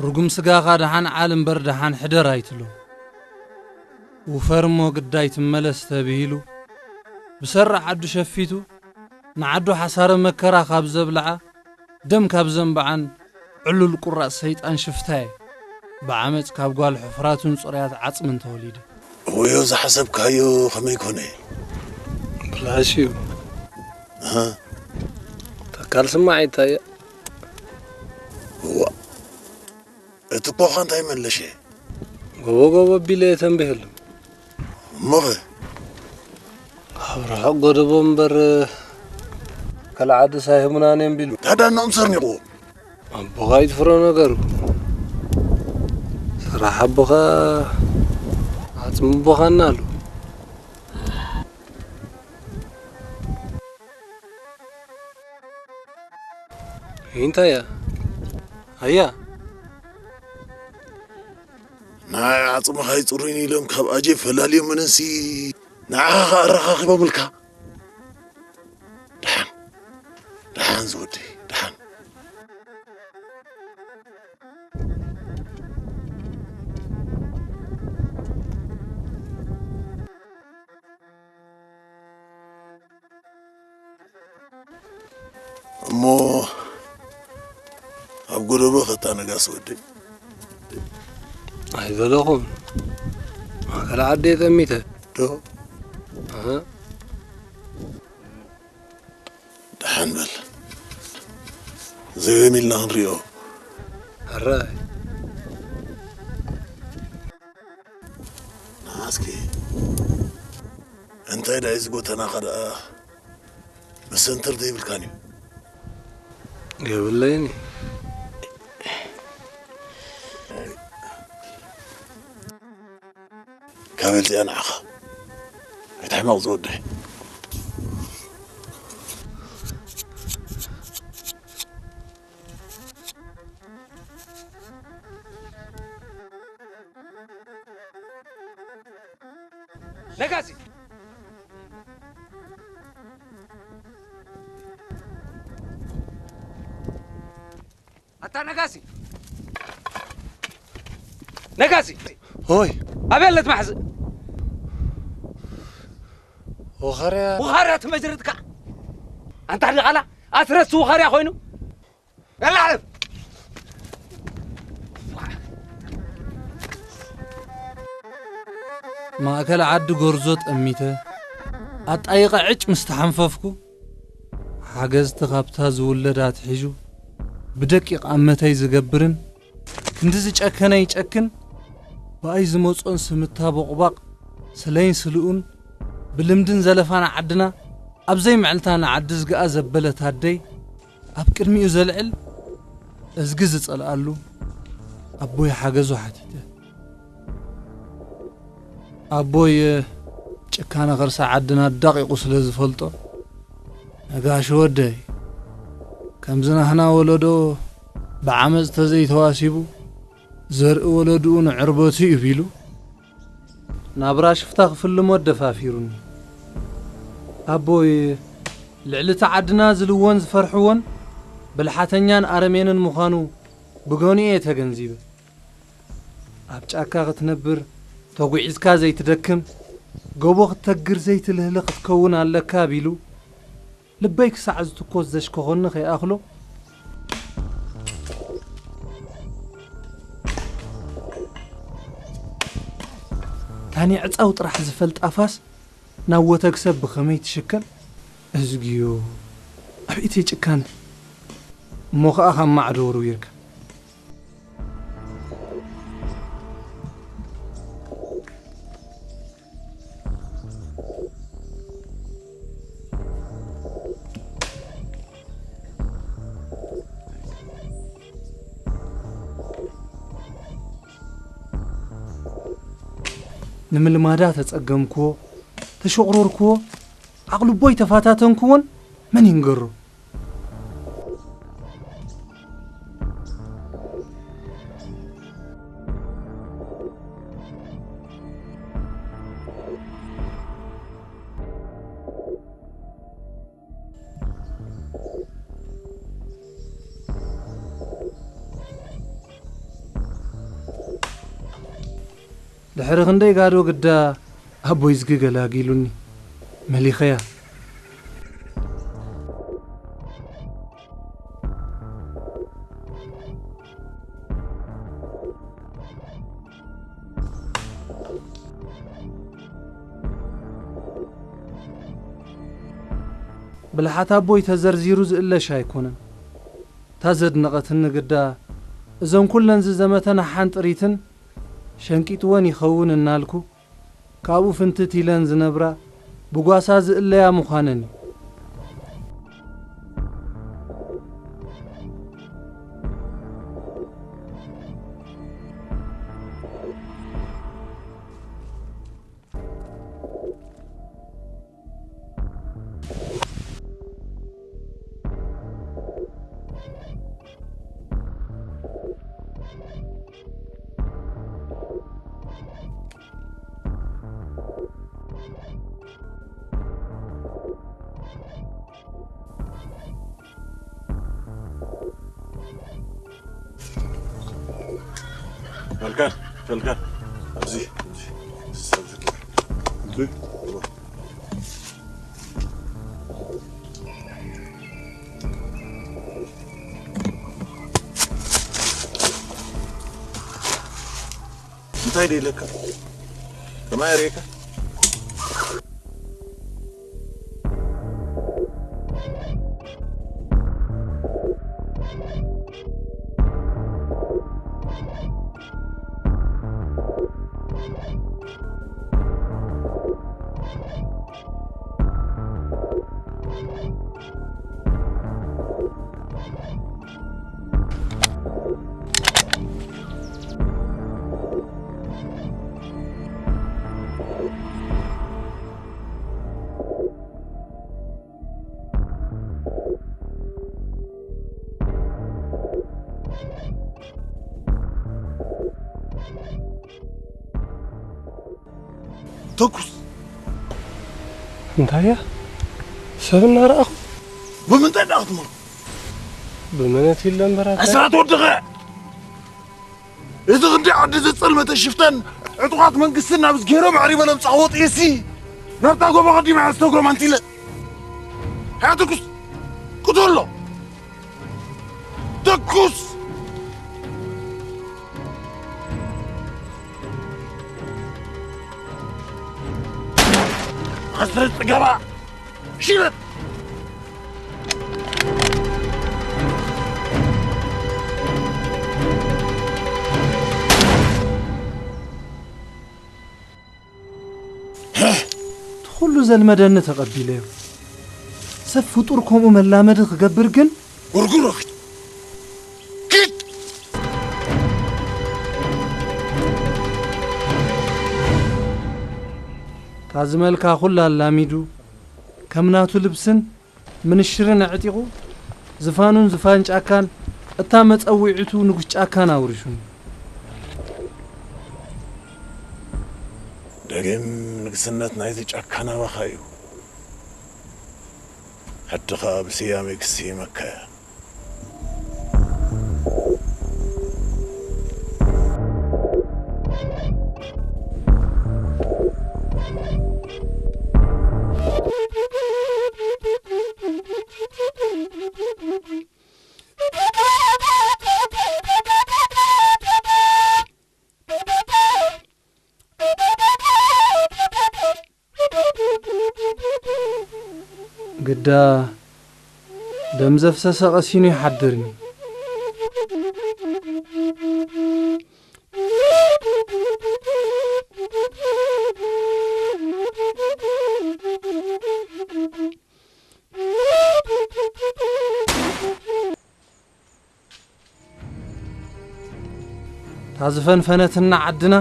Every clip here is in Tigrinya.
ርጉም ስጋኻ ደሓን ዓል እምበር ደሓን ሕደር ኣይትሎ። ውፈር እሞ ግዳይ ትመለስ ተብሂሉ፣ ብሰሪ ዓዱ ሸፊቱ፣ ንዓዱ ሓሳረ መከራ ካብ ዘብልዓ፣ ደም ካብ ዘንብዓን ዕሉል ቁራጽ ሰይጣን ሽፍታየ፣ ብዓመጽ ካብ ጓል ሕፍራቱን ጽሩያት ዓጽምን ተወሊደ። ወዮ ዝሓሰብካዮ ከመይ ኮነ? ብላሽ እዩ። ኣሃ። ተካል ስማዕ ይታየ። እዋ። እቲ እኮ ኸ እንታይ መለሸ? ጎቦ ጎቦ ቢለ የተንብየሉ። እሞኸ? ኣብ ርሑቕ ጎደቦ እምበር ካልእ ዓድስ ኣይህቡናን እዮም ቢሉ። ታዳ እኖም ሰርኒቑዎ? ኣቦኻ ይትፍሮ ነገሩ። ስራሕ ኣቦኻ ዓጽሚ ኣቦኻ እናሉ። እንታይ እያ? ኣያ። ናይ ዓጽምኻ ይጽሩይን ኢሎም ካብ ኣጄ ፈላልዮም ምንሲ ንዓኻ ኸኣ ኣረኻኺቦምልካ። ደሓን፣ ደሓን ዝወደይ፣ ደሓን። እሞ ኣብ ጎደቦ ኸታ ነጋሲ ወደይ? ኣይበለኹን። ማእከል ዓዲ እየ ጠሚተ። ዶ? ኣሃ። ደሓን በል። ዘገም ኢልና ክንሪኦ። ሕራይ። ንዓስኪ እንታይ ደኣ እዩ ዝጎተናኻ ደኣ? መሰንተር ዘይብልካን እዩ። የብለይን እዩ። ካበይ ልፅያ ንዓኻ? ኣይትሕመቕ ዝወደይ። ነጋሲ! ኣታ ነጋሲ! ነጋሲ! ሆይ! ኣበይ ኣለት ማሕዝ? ወኻርያ። ወኻርያ ትመጅርትካ! ኣንታ ድቓላ ኣስረስ ወኻርያ ኮይኑ! የላ ሕለፍ! ማእከል ዓዲ ጎርዞ ጠሚተ፣ ኣጣይቐ ዕጭ ምስ ተሓንፈፍኩ፣ ሓገዝቲ ካብታ ዝውለድ ኣትሒዙ፣ ብደቂቕ ኣመተይ ዝገብርን፣ ክንዲ ዝጨከነ ይጨክን፣ ብኣይ ዝመጾን ስምታ ቦቕባቕ፣ ስለይን ስልኡን፣ ብልምድን ዘለፋን ዓድና፣ ኣብ ዘይምዕልታ ንዓዲ ዝግኣ ዘበለት ኣደይ፣ ኣብ ቅድሚኡ ዘልዕል እዝጊ ዝጸልኣሉ ኣቦይ ሓገዙ ሓቲተ። ኣቦይ ጭካነ ከርሲ ዓድና ኣዳቒቑ ስለ ዝፈልጦ፣ ነጋሽ ወደይ፣ ከምዚ ናህና ወለዶ ብዓመጽ ተዘይተዋሲቡ፣ ዘርኢ ወለድኡ ንዕርበቱ እዩ ቢሉ፣ ናብራ ሽፍታ ክፍልሞ ኣደፋፊሩኒ። ኣቦይ፣ ልዕሊ እቲ ዓድና ዝልዎን ዝፈርሕዎን ብልሓተኛን ኣረሜንን ምዃኑ ብገንኡ እየ ተገንዚበ። ኣብ ጫካ ክትነብር፣ ተጉዒዝካ ዘይትደክም፣ ጎቦ ክትተግር ዘይትልህልኽ ክትከውን ኣለካ ቢሉ፣ ልበይ ክሳዕ ዝትኮስ ዘሽከኾኒ ከይኣኽሎ፣ ታኒ ዕጻው ጥራሕ ዝፈልጣ ፋስ ናብ ወተግ ሰብ ብኸመይ ትሽከል? እዝግዮ፣ ኣቤት ጭካነ! እሞ ኸኣ ካብ ማዕዶ ወርዊርካ። ንምልማዳ ተጸገምክዎ፣ ተሸቑረርክዎ፣ ዓቕልቦይ ተፋታተንክዎን መን ይንገሮ? ድሕሪ ክንደይ ጋዶ ግዳ ኣቦይ ዝጊ ገላጊሉኒ። መሊኸያ። ብልሓት ኣቦይ ተዘርዚሩ ዝእለሽ ኣይኮነን። እታ ዘድነቐትኒ ግዳ፣ እዘን ኩለን ዝዘመተን ሓንጥሪትን ሸንቂጥወን ይኸውን እናልኩ፣ ካብኡ ፍንትት ኢለን ዝነብራ ብጓሳ ዝእለያ ምዃነን እዩ። ፈልካ፣ ፈልካ፣ ኣብዚ፣ ኣብዚ፣ ኣብዚ፣ ኣብዚ። እንታይ ደይለካ? ከማይ ሬካ? ተኩስ። እንታይ እያ? ሰብ እናረኣኹ። ብምንታይ ደኣ ክትመሩ? ብመነት ኢለ እምበር ኣታ። ዕስራ ተወደኸ። እዚ ክንዲ ዓዲ ዘጸልመተ ሽፍተን ዕጡቓት መንግስትን ናብ ዝገይሮም ኣዕሪበ ለምጻ ወጥየሲ ናብታ ጎቦ ቀዲማ እያ ዝተግሮም ኣንቲለ። ሃያ ተኩስ። ቅትሎ። ተኩስ። ኣስረ ጽገባ። ሽለት። እቲ ኩሉ ዘልመደኒ ተቐቢለዮ። ሰብ ፍጡር ከምኡ መላመዲ ክገብር ግን ጉርጉር ኺድ። ኪድ። እታ ዝመልካ ኩላ ኣላሚዱ፣ ከም ናቱ ልብስን ምንሽርን ኣዕጢቑ፣ ዝፋኑን ዝፋን ጫካን፣ እታ መጸውዒቱ ንጉስ ጫካን ኣውሪሱኒ። ደጊም ንግስነት ናይዚ ጫካ ናባኻ እዩ። ዓድኻ ብስያሜ ክስየመካ እያ። ግዳ ደም ዘፍሰሰ ቀሲኑ ይሓድርኒ። እታ ዝፈንፈነትና ዓድና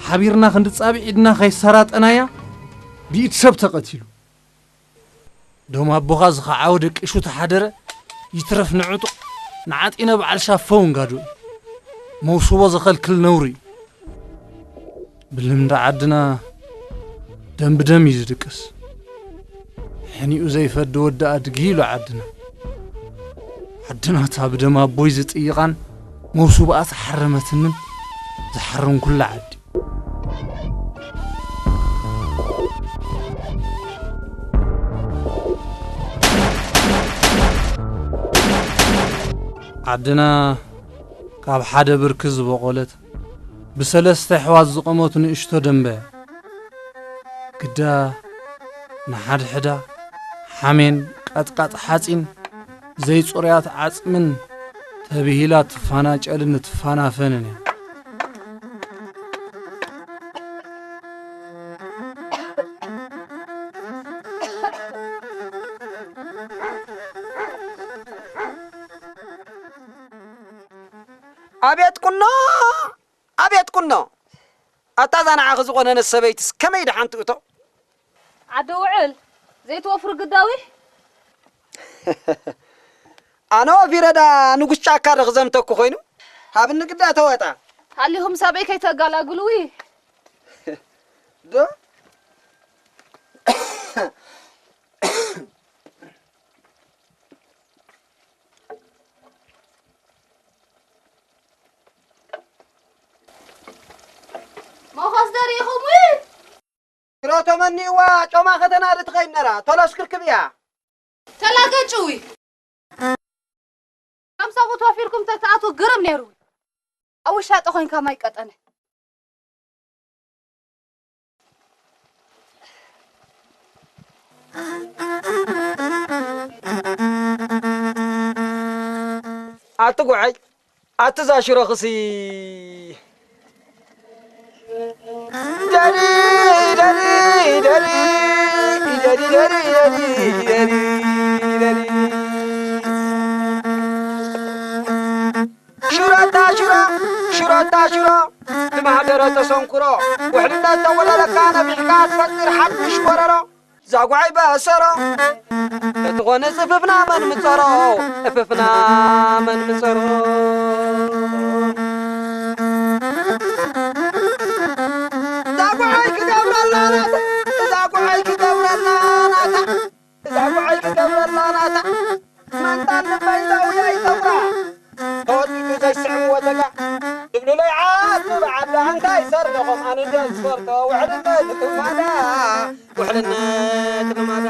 ሓቢርና ክንዲ ጻብዒ ኢድና ከይሰራጠናያ ብኢድ ሰብ ተቐቲሉ። ደም ኣቦኻ ዝኸዓወ ደቂሹ ተሓደረ ይትረፍ ንዕጡቕ ንዓጢነ በዓል ሻፈው እንጋዶ እዩ። መውስቦ ዘኸልክል ነውሪ እዩ። ብልምዲ ዓድና ደም ብደም እዩ ዝድቅስ። ሕኒኡ ዘይፈዲ ወዲ ኣድጊ ኢሉ ዓድና። ዓድና እታ ብደም ኣቦይ ዝጥይቓን መውስቦኣ ዝሓረመትንን ዝሓረንኩላ ዓዲ። ዓድና ካብ ሓደ ብርኪ ዝበቖለት፣ ብሰለስተ ኣሕዋት ዝቖመት ንእሽቶ ደንበ፣ ግዳ ንሓድሕዳ ሓሜን ቀጥቃጥ ሓጺን ዘይጽሩያት ዓጽምን ተብሂላ ትፋናጨልን ትፋናፈንን እያ። ኣቤት ቁኖ! ኣቤት ቁኖ! ኣታ እዛ ንዓኺ ዝኾነነት ሰበይትስ ከመይ ደሓን ትእቶ? ዓዲ ውዕል፣ ዘይትወፍሩ ግዳዊ? ኣነ ወፊረ ዳ ንጉስ ጫካ ዶ ክዘምተኩ ኮይኑ? ሃብኒ ግዳ ተወጣ። ሃሊኹም ሳበይ ከይተጋላግሉ ዊ። ዶ? መኾስ ደሪኹም ዊ። ሽሮ ተመኒዋ ጮማ ከተናዲ ትኸይድ ነራ። ቶሎ ሽክርክብ እያ። ተላገጭ ዊ። ከም ሰብኡት ወፊርኩም ተትኣትዉ ግርም ነይሩ። ኣብ ውሻጠ ኮይንካ ማይ ቀጠነ። ኣቲ ጉዓይ፣ ኣቲ እዛ ሽሮኽሲ። ደሪ፣ ደሪ፣ ደሪ፣ ደሪ፣ ደሪ፣ ደሪ፣ ደሪ፣ ደሪ። ሽሮታ ሽሮ፣ ሽሮታ ሽሮ፣ ንማህደረ ተሰንኩሮ፣ ውሕልነት ተወለለካ ነፊሕካ ትፈጥር ሓድሽ ጎረሮ። ዛጉዓይ በሰሮ፣ ተትኾነ ጽፍፍና መን ምጸሮ፣ እፍፍና መን ምጸሮ። ዛጉዓይ ክገብረላ ናታ፣ ዛጉዓይ ክገብረላ ናታ። እዛ ጉዓይ ክገብረላ ናታ፣ መንጣል ንበይዛዊ ኣይተብራ። ተወጢጡ ዘይስዕም ወዘጋ፣ ድብሉለይ ዓቢ ብዓዳ እንታይ ሰርደኹም ኣነ እንድየ ዝፈርዶ፣ ውሕልነት ልማዳ፣ ውሕልነት ልማዳ።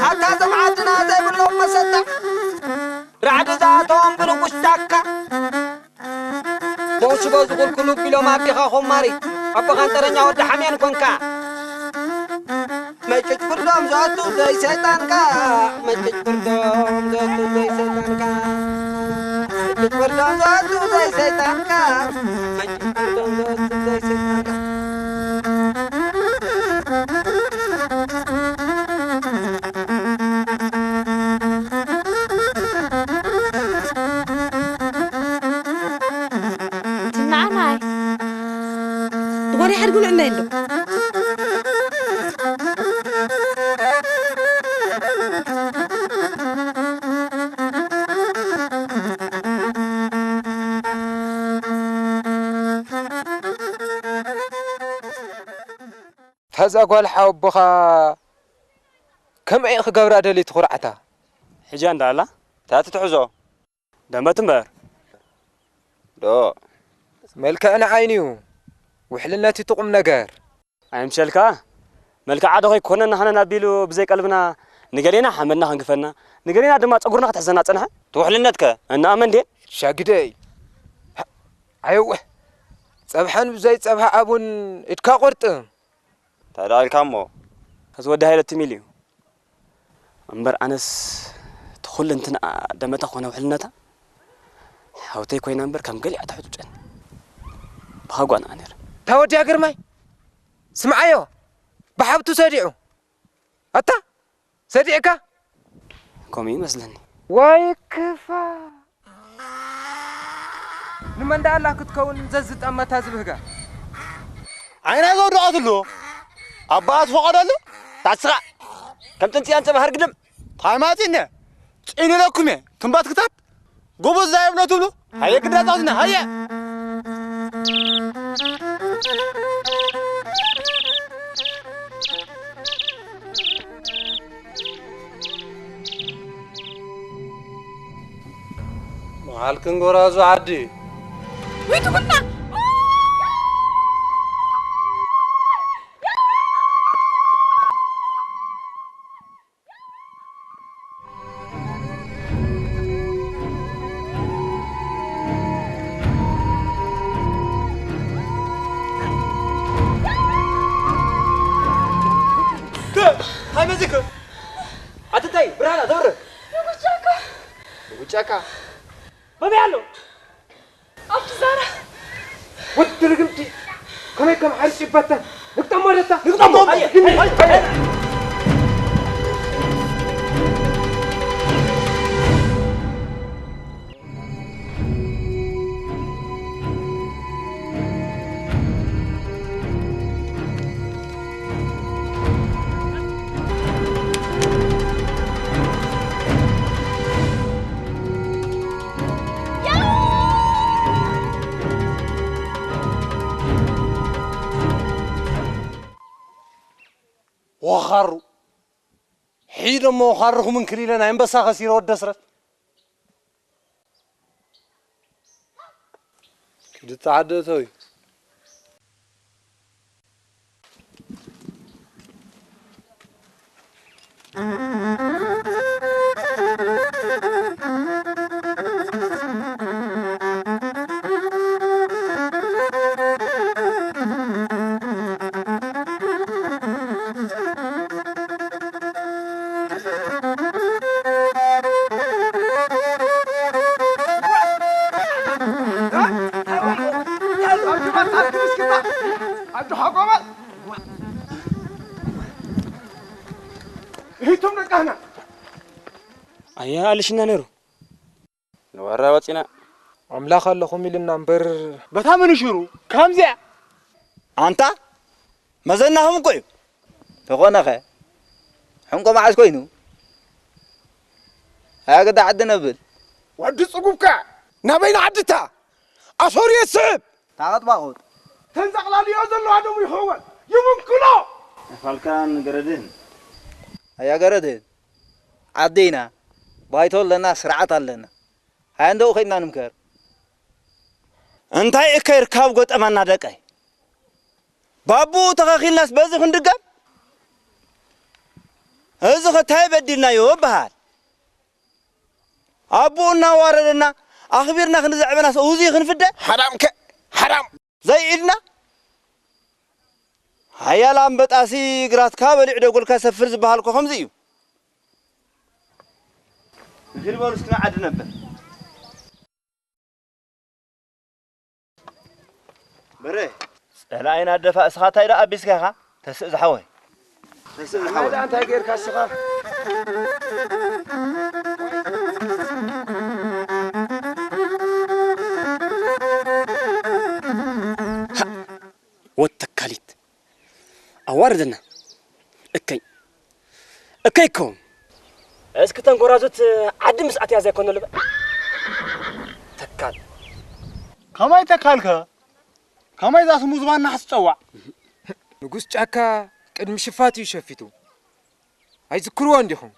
ኣታ እዞም ዓድና ዘይብሎም መሰታ፣ ራዕዲ ዝኣተዎም ብንጉስ ጫካ፣ መውስቦ ዝኹልኩሉ ቢሎም ኣቢኻ ኾማሪ፣ ኣቦኻ እንጠረኛ ወዲ ሓሜን ኮንካ። መጭጭ ፍርዶም ዘቱ ዘይ ሰይጣንካ፣ መጭጭ ፍርዶም ዘቱ ዘይ ሰይጣንካ፣ መጭጭ ፍርዶም ዘቱ ዘይ ሰይጣንካ፣ መጭጭ ፍርዶም ዘቱ ዘይ ሰይጣንካ። ትናዓናይ ትኾነ ሓድጉን ዕናይ እንዶ። ታዛ ጓል ሓወቦኻ ከመይ ክገብራ ደልዩ ትኹርዓታ? ሕጂ እንዳ ኣላ? ታቲ ትሕዞ? ደመት እምበር። ዶ? መልክዕ ንዓይኒ'ዩ፣ ውሕልነት እቲ ቁም ነገር። ኣይምሸልካ? መልክዓ ዶ ከይኮነና ሃነን ኣቢሉ ብዘይ ቀልብና ንገሌና ሓመድና ከንግፈና፣ ንገሌና ድማ ጸጉርና ክትሕዘና ጸንሐ? እቲ ውሕልነትከ? እና መን ድየ? ሻግደይ። ኣየወ፣ ጸብሐን ብዘይ ጸብሐ ኣቡን ኢድካ ቁርጥም። እንታይ ደኣ ኢልካ እሞ? እዚ ወዲ ሃይለ ትም ኢሉ እዩ። እምበር ኣነስ እቲ ኩሉ እንትን ደመታ ኮነ ውሕልነታ ሓውተይ ኮይና እምበር ከም ገሊኣ ተሕጡጨን። ብኻጓ ንኣ ነይረ። እታ ወዲያ ግርማይ፣ ስምዓዮ፣ ብሓብቱ ሰዲዑ። ኣታ፣ ሰዲዕካ? ከምኡ ይመስለኒ። ወይ ክፋ። ንመን ደኣ ኣላ ክትከውን ዘዝጠመታ ዝብህጋ? ዓይና ዘውደቐትሉ ኣባኣ ዝፈቐደሉ ታስኻ ከም ጥንጽያን ጽባህ ርግድም። ታይማጺነ ጽኢኑ ኢለኩም እየ። ትንባትክታት ጎበዝ ዛየብለ ትብሉ። ሃየ ግዳ ጻውትና፣ ሃየ። ማልክን ጎራዙ ዓዲ። ወይ ትጉና። ሃይ መዚክ ኣትታይ ብርሃና ዘብር ንጉስ ጫካ በበይ ኣሎ ኣብቲ ዛራ ወዲ ርግምቲ ከመይ ከም ሓርጭ ይበተን ንግጠሞ ደታ ንግጠሞ ወኻሩ ሒደሞ ወኻርኹም እንክል ኢለ ናይ ኣንበሳ ከሲረ ወዲ ኣስረስ ክልተ ዓዲ እተው እዩ። ኣጆኻ ጎበዝ። ሂቶም ደቃህና ኣያ ኣልሽና ነይሩ ንዋራ ወፂና ኣምላኽ ኣለኹም ኢልና እምበር በታ ምንሽሩ ከምዚኣ ኣንታ መዘናኹም እኮ እዩ ተኾነኸ ሕንቆ መዓስ ኮይኑ ኣያገዳ ዓዲ ነብል ወዲ ፅጉብካ ናበይና ዓድታ ኣሶርየ ስዕብ ታቐጥባቑጥ ተንዘቕላልዮ ዘለዋ ደሙ ይኸውን ይምንክሎ ፋልካን ገረድህን ኣያ ገረድህን ዓደይና ባይቶ ኣለና ስርዓት ኣለና ሃያ እንደው ከይድና ንምከር እንታይ እከይ ርካብ ጎጠማና ደቀይ ባቡኡ ተኸኺልናስ በዚ ክንድገም እዚ ኸታይ በዲልናዮ በሃል ኣቦኡ እናዋረደና ኣኽቢርና ክንዘዕበናስ እውዚ ክንፍደ ሓራምከ ሓራም ዘይኢልና ሓያል ኣንበጣሲ ግራትካ በሊዑ ደጎልካ ሰፍር ዝበሃል ኮ ከምዚ እዩ ንኺድ በሉ እስኪ ዓዲ ነበር በረ ጸላኢና ደፋ እስኻ እንታይ ደኣ ኣቢስካ ኢኻ ተስእ ዝሓወይ ተስእ ዝሓወይ እንታይ ጌርካ እስኻ ወተካሊት ኣዋርደና እከይ እከይ ከውን እስኪ ተንጎራዙት ዓዲ ምስ ኣትያ ዘይኮነ ልበ ተካል ከማይ ተካልከ ከማይ ዛስሙ ዝባና ክትፀዋዕ ንጉስ ጫካ ቅድሚ ሽፋት እዩ ሸፊቱ ኣይዝክርዎ እንዲኹም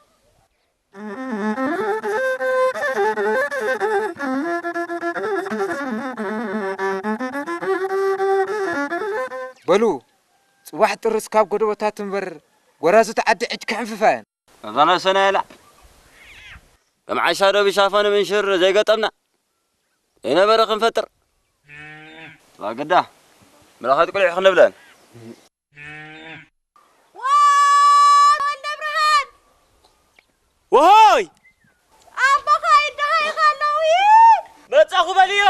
በሉ ጽባሕ ጥርስ ካብ ጎደቦታት እምበር ጎራዙት ዓዲ ዕጭ ክሕንፍፋ እየን። እዛ ነብሰና የላ ከም ዓሻ ዶ ብሻፋ ንምንሽር ዘይገጠምና ዘይነበረ ክንፈጥር እዛ ግዳ መለኸት ቁሊሕ ክንብለን ወልደብርሃን! ወሆይ! ኣቦኻ ይደሃይኻ ኣለዉ! መጻኹ በልዮ!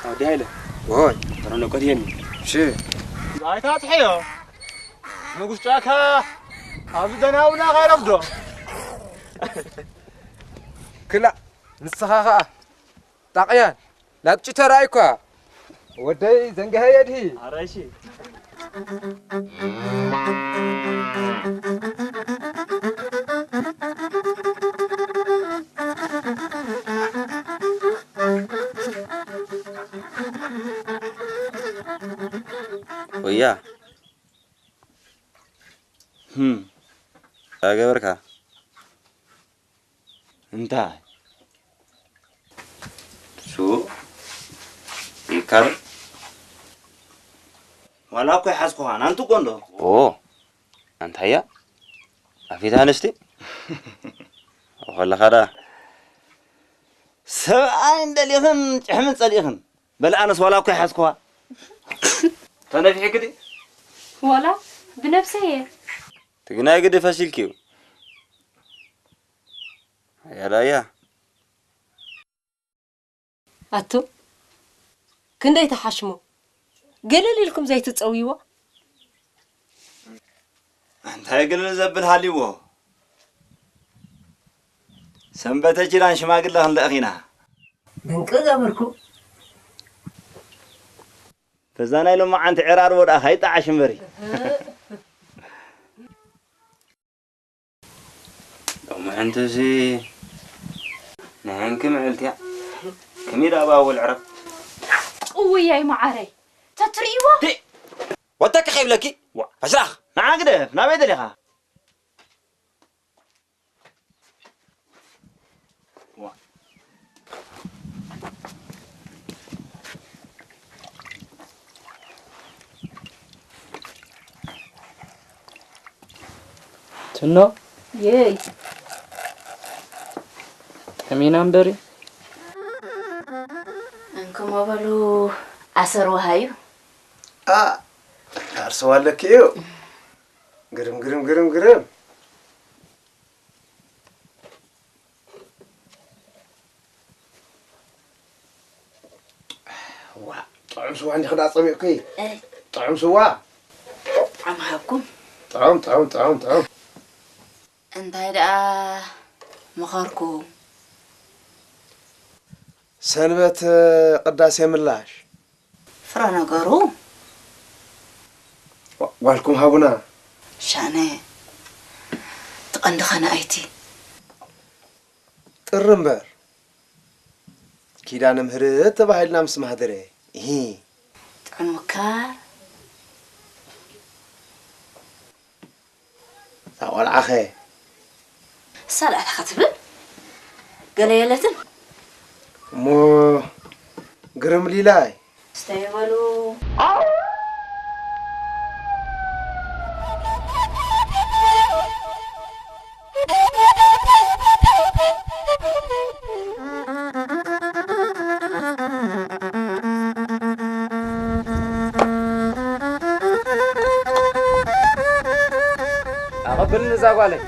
ኣዲ ሃይለ፣ ወሆይ! ተረነቆት የኒ። ሽ። ኣይታጥሕዮ! ንጉስ ጫካ ኣብዚ ደናውና ካይረፍዶ? ክላእ ንስኻ ኸኣ ጣቕያን ላግጭ ተራእይኳ ወደይ ዘንግሀ የድሂ ኣራይሺ ወያ ህም ኣገበርካ እንታይ ቱ ይካር ዋላ እኮ ይሓዝኩኻ ናንቱ ቆንዶ። ኦ ኣንታያ ኣፊት ኣንስቲ ከለኻ ዳ ሰብኣይ እንደሊኽን ጭሕምን ጸሊእኽን በል ኣነስ ዋላ እኮ ይሓዝኩኻ። ተነፊሕኪ ዲ ዋላ ብነብሰይ እየ። ትግናይ ግዲ ፈሲልኪ እዩ። ያዳያ ኣቱም ክንደይ ተሓሽሙ፣ ግልል ኢልኩም ዘይትጸውይዎ? እንታይ ግልል ዘብል ሃልይዎ? ሰንበተ ኪዳን ሽማግለ ክንልእኽ ኢና። ድንቂ ገበርኩም። በዛ ናይ ሎማዓንቲ ዕራርቦ ደኣ ካይጠዓሽ እምበሪ። ሎሚ ሕንትሲ ንሕንኪ ምዕልቲ እያ። ከመይ ደኣ ብኣወል ዕረብ? እውያይ መዓረይ፣ ተትርእይዎ? ቲ-፣ ወተኪ ከይብለኪ? ዋ። ፈሽላኽ። ንዓ ግደፍ፣ ናበይ ደሊኻ? ዋ። ትኖ የይ። ጠሚና እምበሪ። እንክሞ በሉ ኣሰር ወሃዩ። ኣ፣ ኣርሰዋ ኣለኪ እዩ። ግርም፣ ግርም፣ ግርም፣ ግርም። ዋ፣ ጥዑም ስዋ እንዲኺ ደኣ ጸሚቕኪ? እ። ጥዑም ስዋ? ጥዑም ሃብኩም። ጥዑም፣ ጥዑም፣ ጥዑም፣ ጥዑም። እንታይ ደኣ ምኸርኩም? ሰንበት ቅዳሴ ምላሽ። ፍረ ነገሩ። ዋ-፣ ጓልኩም ሃቡና። ሻነ፣ ትቐንዲ ኸነ ኣይቲ። ጥሪ እምበር። ኪዳነ ምህረት ተባሂልና ምስ ማህደረ። እሂ። ጥዑም እካ። እታ ቆልዓኸ? እሳ ደኣ እንታይ ክትብል? ገለ የለትን። እሞ ግርም ሊላይ። ስተይ በሉ። ኣቐብልኒ እዛ ጓለይ።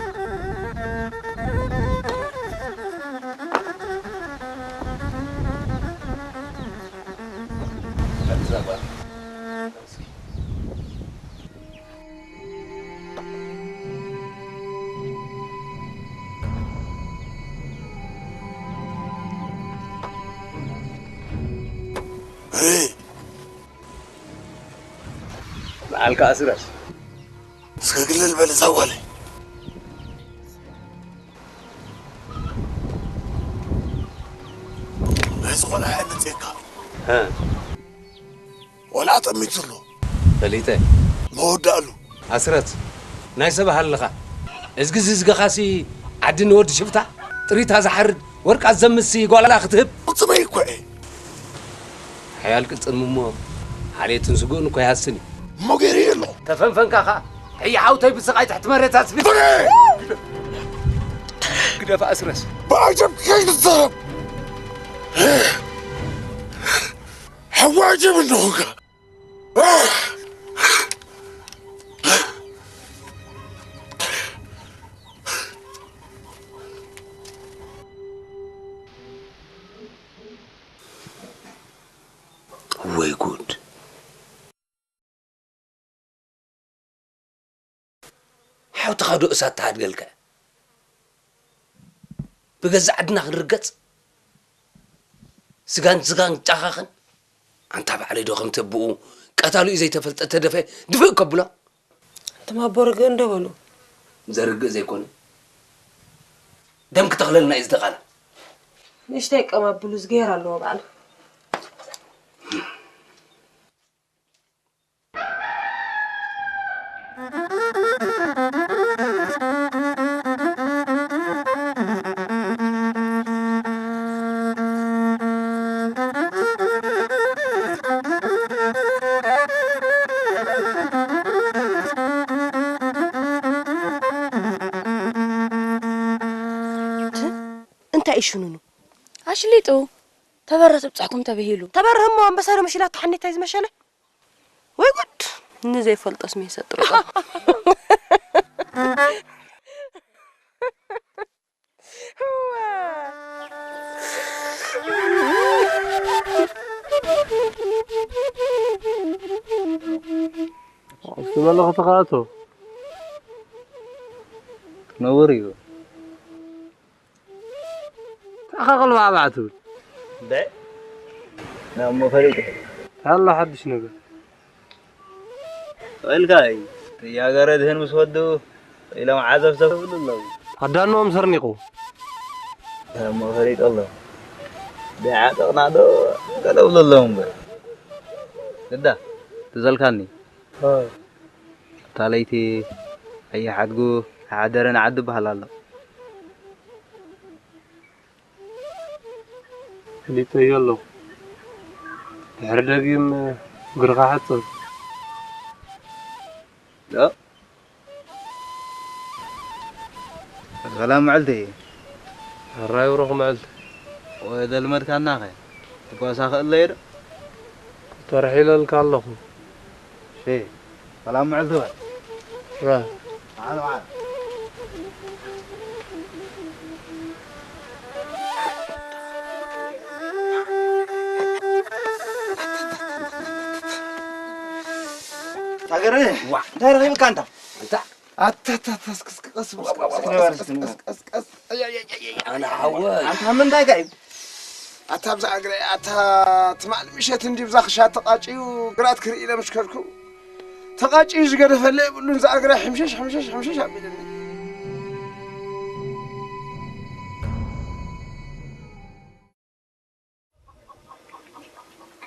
በዓልካ ኣስረስ። እስከ ግልል በል እዛ ጓለይ። ናይ ዝኾነ ሓይሊ መፅእካ። ሀ። ወላ ጠሚቱ ኣሎ። ፈሊጠ። መወዳእሉ። ኣስረት፣ ናይ ሰብ ሃልኻ። እዝጊ ዝዝገኻሲ ዓዲ ንወዲ ሽፍታ ጥሪታ ዝሓርድ ወርቃ ዘምሲ ጓላ ክትህብ። ቅልጽመይ እኮ እየ። ሓያል ቅልጽም እሞ ሓልየትን ስግኡን እኮ ይሃስን እዩ። እሞ ገይረዮ ኣለኹ። ተፈንፈንካ ኸኣ ሕያሓውተይ ብስቓይ ትሕቲ መሬት ኣስፊ። በረ! ግደፍ ኣስረስ። ብዓጀብ ከይትዛረብ። ሓዊ ዓጀብ እንዲኹንካ። ወይ ጉድ። ሓውትኻ ዶ እሳት ትሃድገልካ? ብገዛእ ዓድና ክንርገጽ? ስጋን ስጋን ጫኻኽን? ኣንታ ባዕለይ ዶ ከምቲ ኣቦኡ ቀታሊኡ ዘይተፈልጠ ተደፈ ድፍእ ከብሎ? ኣንቱም ኣቦ ርግእ እንዶ በሉ። ዘርግእ ዘይኮነ ደም ክተኽለልና እዩ ዝደቓላ። ንእሽተይ ቀማብሉ ዝገይር ኣለዎ ባዕሉ። ሽሊጡ ተበረ ትብጻሕኩም ተበሂሉ። ተበርህ እሞ ኣንበሳ ዶ መሽላ ተሓኔታይ ዝመሸለ? ወይ ጉድ! ንዘይፈልጦስ መን ይሰጥርጦ? እሱ መለኸ ተኻእቶ ነውር እዩ። ተኻኸል ባዕባዕ ትብል። እንታይ? ናሞ ፈሊጥ። ታላ ሓድሽ ነገር። ወልካ እዩ። ያገረ ድህን ምስ ወዱ ኢሎም ዓዘብ ተብሉ ኣለዉ። ኣዳኖም ሰርኒቑ። እሞ ፈሊጡ ኣሎ። ቢዓጥቕና ዶ ገለ ብሉ ኣለዉ እምበር። ግዳ ትዘልካኒ። እታ ለይቲ ኣየሓድጉ ሓደረ ንዓዲ ይበሃል ኣሎ። ፈሊጠዮ ኣለኹ። ድሕሪ ደጊም እግርኻ ሕጽብ። ዶ ሰላም መዓልቲ። ሕራይ ብሩኽ መዓልቲ። ወይ ደልመድካናኸ ትጓሳ ክእለየ ዶ? ተርሒለልካ ኣለኹ። ሼ ሰላም መዓልቲ በል። ራ መዓል መዓል። ታገረ ዋ እንታይ ረኺብካ እንታ? እንታ ኣታ ኣታ ኣታ እስኪ እስኪ ቀስ በል፣ እስኪ ቀስ በል፣ ቀስ ቀስ ቀስ ቀስ። ኣነ ሓወይ ኣታ ምንታይ ከ እዩ? ኣታ ኣብዛ እግረ ኣታ ትማል ምሸት እንዲ ብዛ ክሻ ተቃጭዩ ግራት ክርኢ ኢለ ምሽ ከድኩ ተቃጭዩ ዝገደፈለ የብሉን። እዛ እግረ ሕምሸሽ ሕምሸሽ ሕምሸሽ ኣቢልኒ።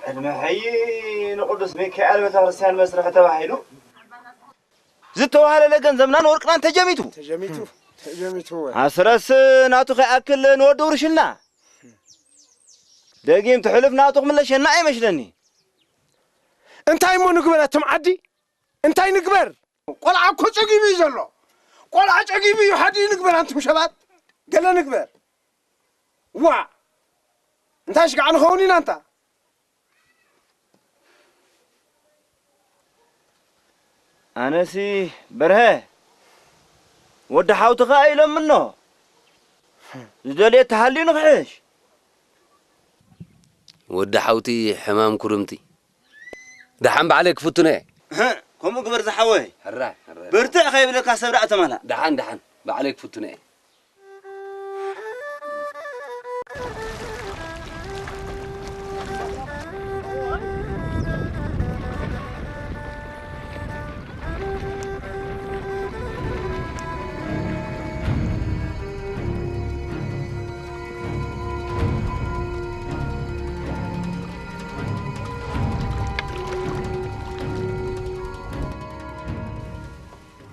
ቅድሚ ሕይ ንቅዱስ ሚካኤል ቤተክርስትያን መስርሒ ተባሂሉ ዝተዋህለለ ገንዘብናን ወርቅናን ተጀሚቱ። ተጀሚቱ ተጀሚቱ። ኣስረስ ናቱ ከይኣክል ንወዲ ውርሽና ደጊም ትሕልፍ ናቱ ክምለሸና ኣይመስለኒ። እንታይ እሞ ንግበር ኣቶም ዓዲ? እንታይ ንግበር? ቆልዓ እኮ ጸጊቡ እዩ ዘሎ። ቆልዓ ጸጊቡ እዩ። ሓዲ ንግበር ኣንቱም ሰባት። ገለ ንግበር። ዋ እንታይ ሽጋዕ ንኸውን ኢና እንታ። ኣነሲ በርሀ ወዲ ሓውትኻ ኢሎምኖ ዝደልየ ተሃልዩ ንኽሕሽ። ወዲ ሓውቲ ሕማም ኩርምቲ ደሓን ባዕለይ ክፍትኖ እየ። እህ፣ ከምኡ ግበር ዝሓወይ። ሕራይ፣ ሕራይ። በርትዕ ከይብለካ ሰብ ደኣ ተማላእ። ደሓን፣ ደሓን፣ ባዕለይ ክፍትኖ እየ።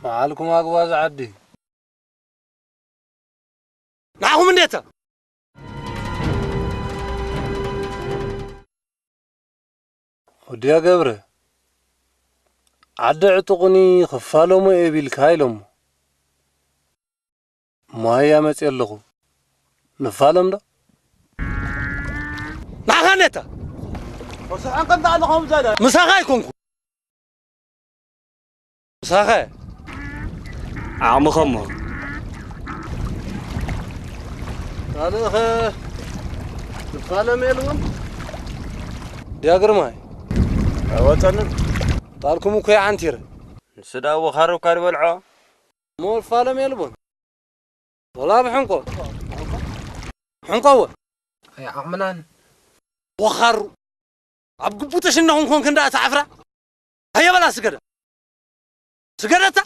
መዓልኩም ኣግባዝ ዓዲ። ንዓኹም እንዴታ ወዲያ ገብረ ዓዲ ዕጡቕኒ ክፋለሙ እየ ቢልካ ኢሎሞ ማያ መፅየ ኣለኹ ንፋለም ዶ ንዓኻ እንዴታ ወስሐን ከምታ ኣለኹም ዘለ ምሳኻ ኣይኮንኩ ምሳኸ ዓቕምኸሞ ካልእኸ ትፋለም የልውን ድያ ግርማይ ኣይወፀንን ጣልኩም እኮ ይዓንቲረ ንስዳ ወኻርብካ ዝበልዖ እሞ ትፋለም የልቡን ወላ ብሕንቆ ሕንቆወ ኣይዓቕምናን ወኻሩ ኣብ ግቡእ ተሽነኹም ኮንክ እንዳ እታ ዓፍራ ሃየ በላ ስገደ ስገደታ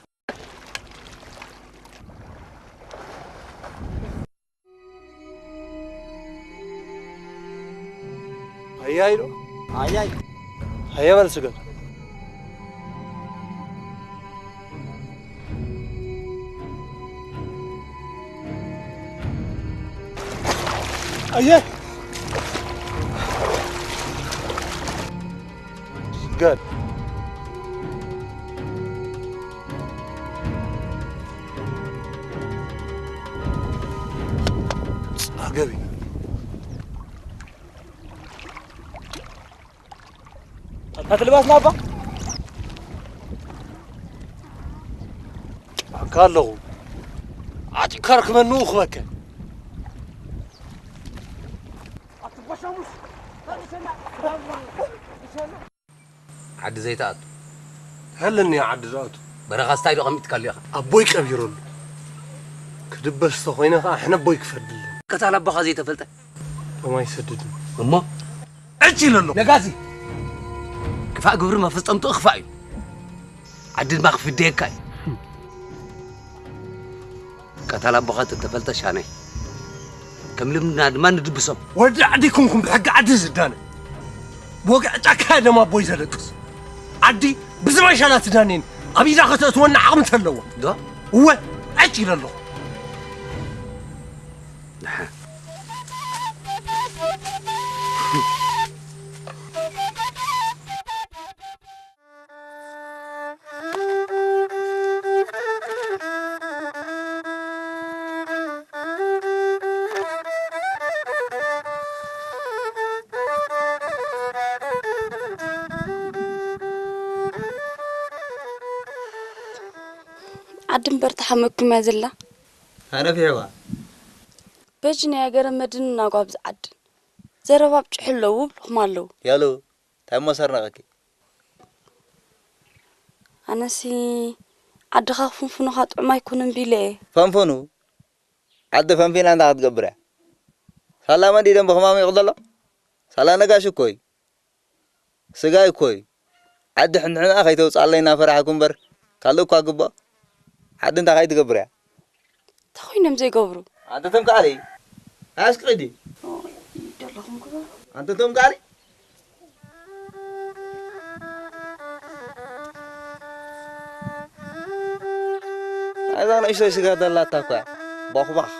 ሃያይ ዶ ሃያይ ሃየ በል ስገድ ኣየ ስገድ ጸገብ እዩ ኣትልባስ ናባ ኣካ ኣለኹ። ኣጭካር ክመኑ ክበከ። ዓዲ ዘይትኣቱ። ሃለኒ ዓዲ ዝኣቱ። በረኻ ስታይ ዶ ቀሚጥካሉ ኢኻ? ኣቦይ ቀቢረሉ። ክድበስ ተኾይነ ኸዓ ሕነ ኣቦይ ክፈድልን። ቀታል ኣቦኻ ዘይተፈልጠ? ቶም ኣይሰድድን። እሞ? ዕጭ ኢለሎ። ነጋሲ! ክፋእ ግብሪ መፈጸምትኡ ክፋእ እዩ። ዓዲ ድማ ክፍደየካ እዩ። ቀታል ኣቦኻ ተተፈልጠ ሻነይ። ከም ልምድና ድማ ንድብሶም። ወዲ ዓዲ ኩንኩም ብሕጊ ዓዲ ዝዳነ። ብወግዒ ጫካ ደም ኣቦይ ዘደቅስ። ዓዲ ብዝመሻላ ትዳኔን ኣብ ኢዳ ከተእትወና ዓቕሚ ተለዎ። ዶ? እወ፣ ዕጭ ኢለ ኣለኹ። ደሓን። ዓዲ እምበር ተሓመኩም እያ ዘላ። ኣነ ፊሕዋ። በጂ ናይ ሃገረ መድንን ኣጓብዝ ዓድን። ዘረባ ኣብጭሑ ኣለዉ ብልኹም ኣለዉ። ያሎ፣ እንታይ እሞ ሰርነቐኪ? ኣነሲ ዓድኻ ክፍንፍኑኻ ጥዑም ኣይኮነን ቢለ እየ። ፈንፍኑ። ዓዲ ፈንፊና እንታይ ክትገብር እያ? ሳላ መን ድዩ ደንበ ክማሚቑ ዘሎ? ሳላ ነጋሽ እኮ እዩ። ስጋይ እኮ እዩ። ዓዲ ሕንሕንኣ ከይተውፅኣለይ እናፈራሕኩ እምበር ካልእ እኳ ግብኦ። ዓዲ እንታይ ከይትገብር እያ? እንታይ ኮይኖም ዘይገብሩ? ኣንተ ተምቃሪ፣ ኣስቅዲ። ደለኹም ግበሩ። ኣንተ ተምቃሪ። እዛ ንእሽተይ ስጋ ዘላታ እኳ ቦኽባኽ።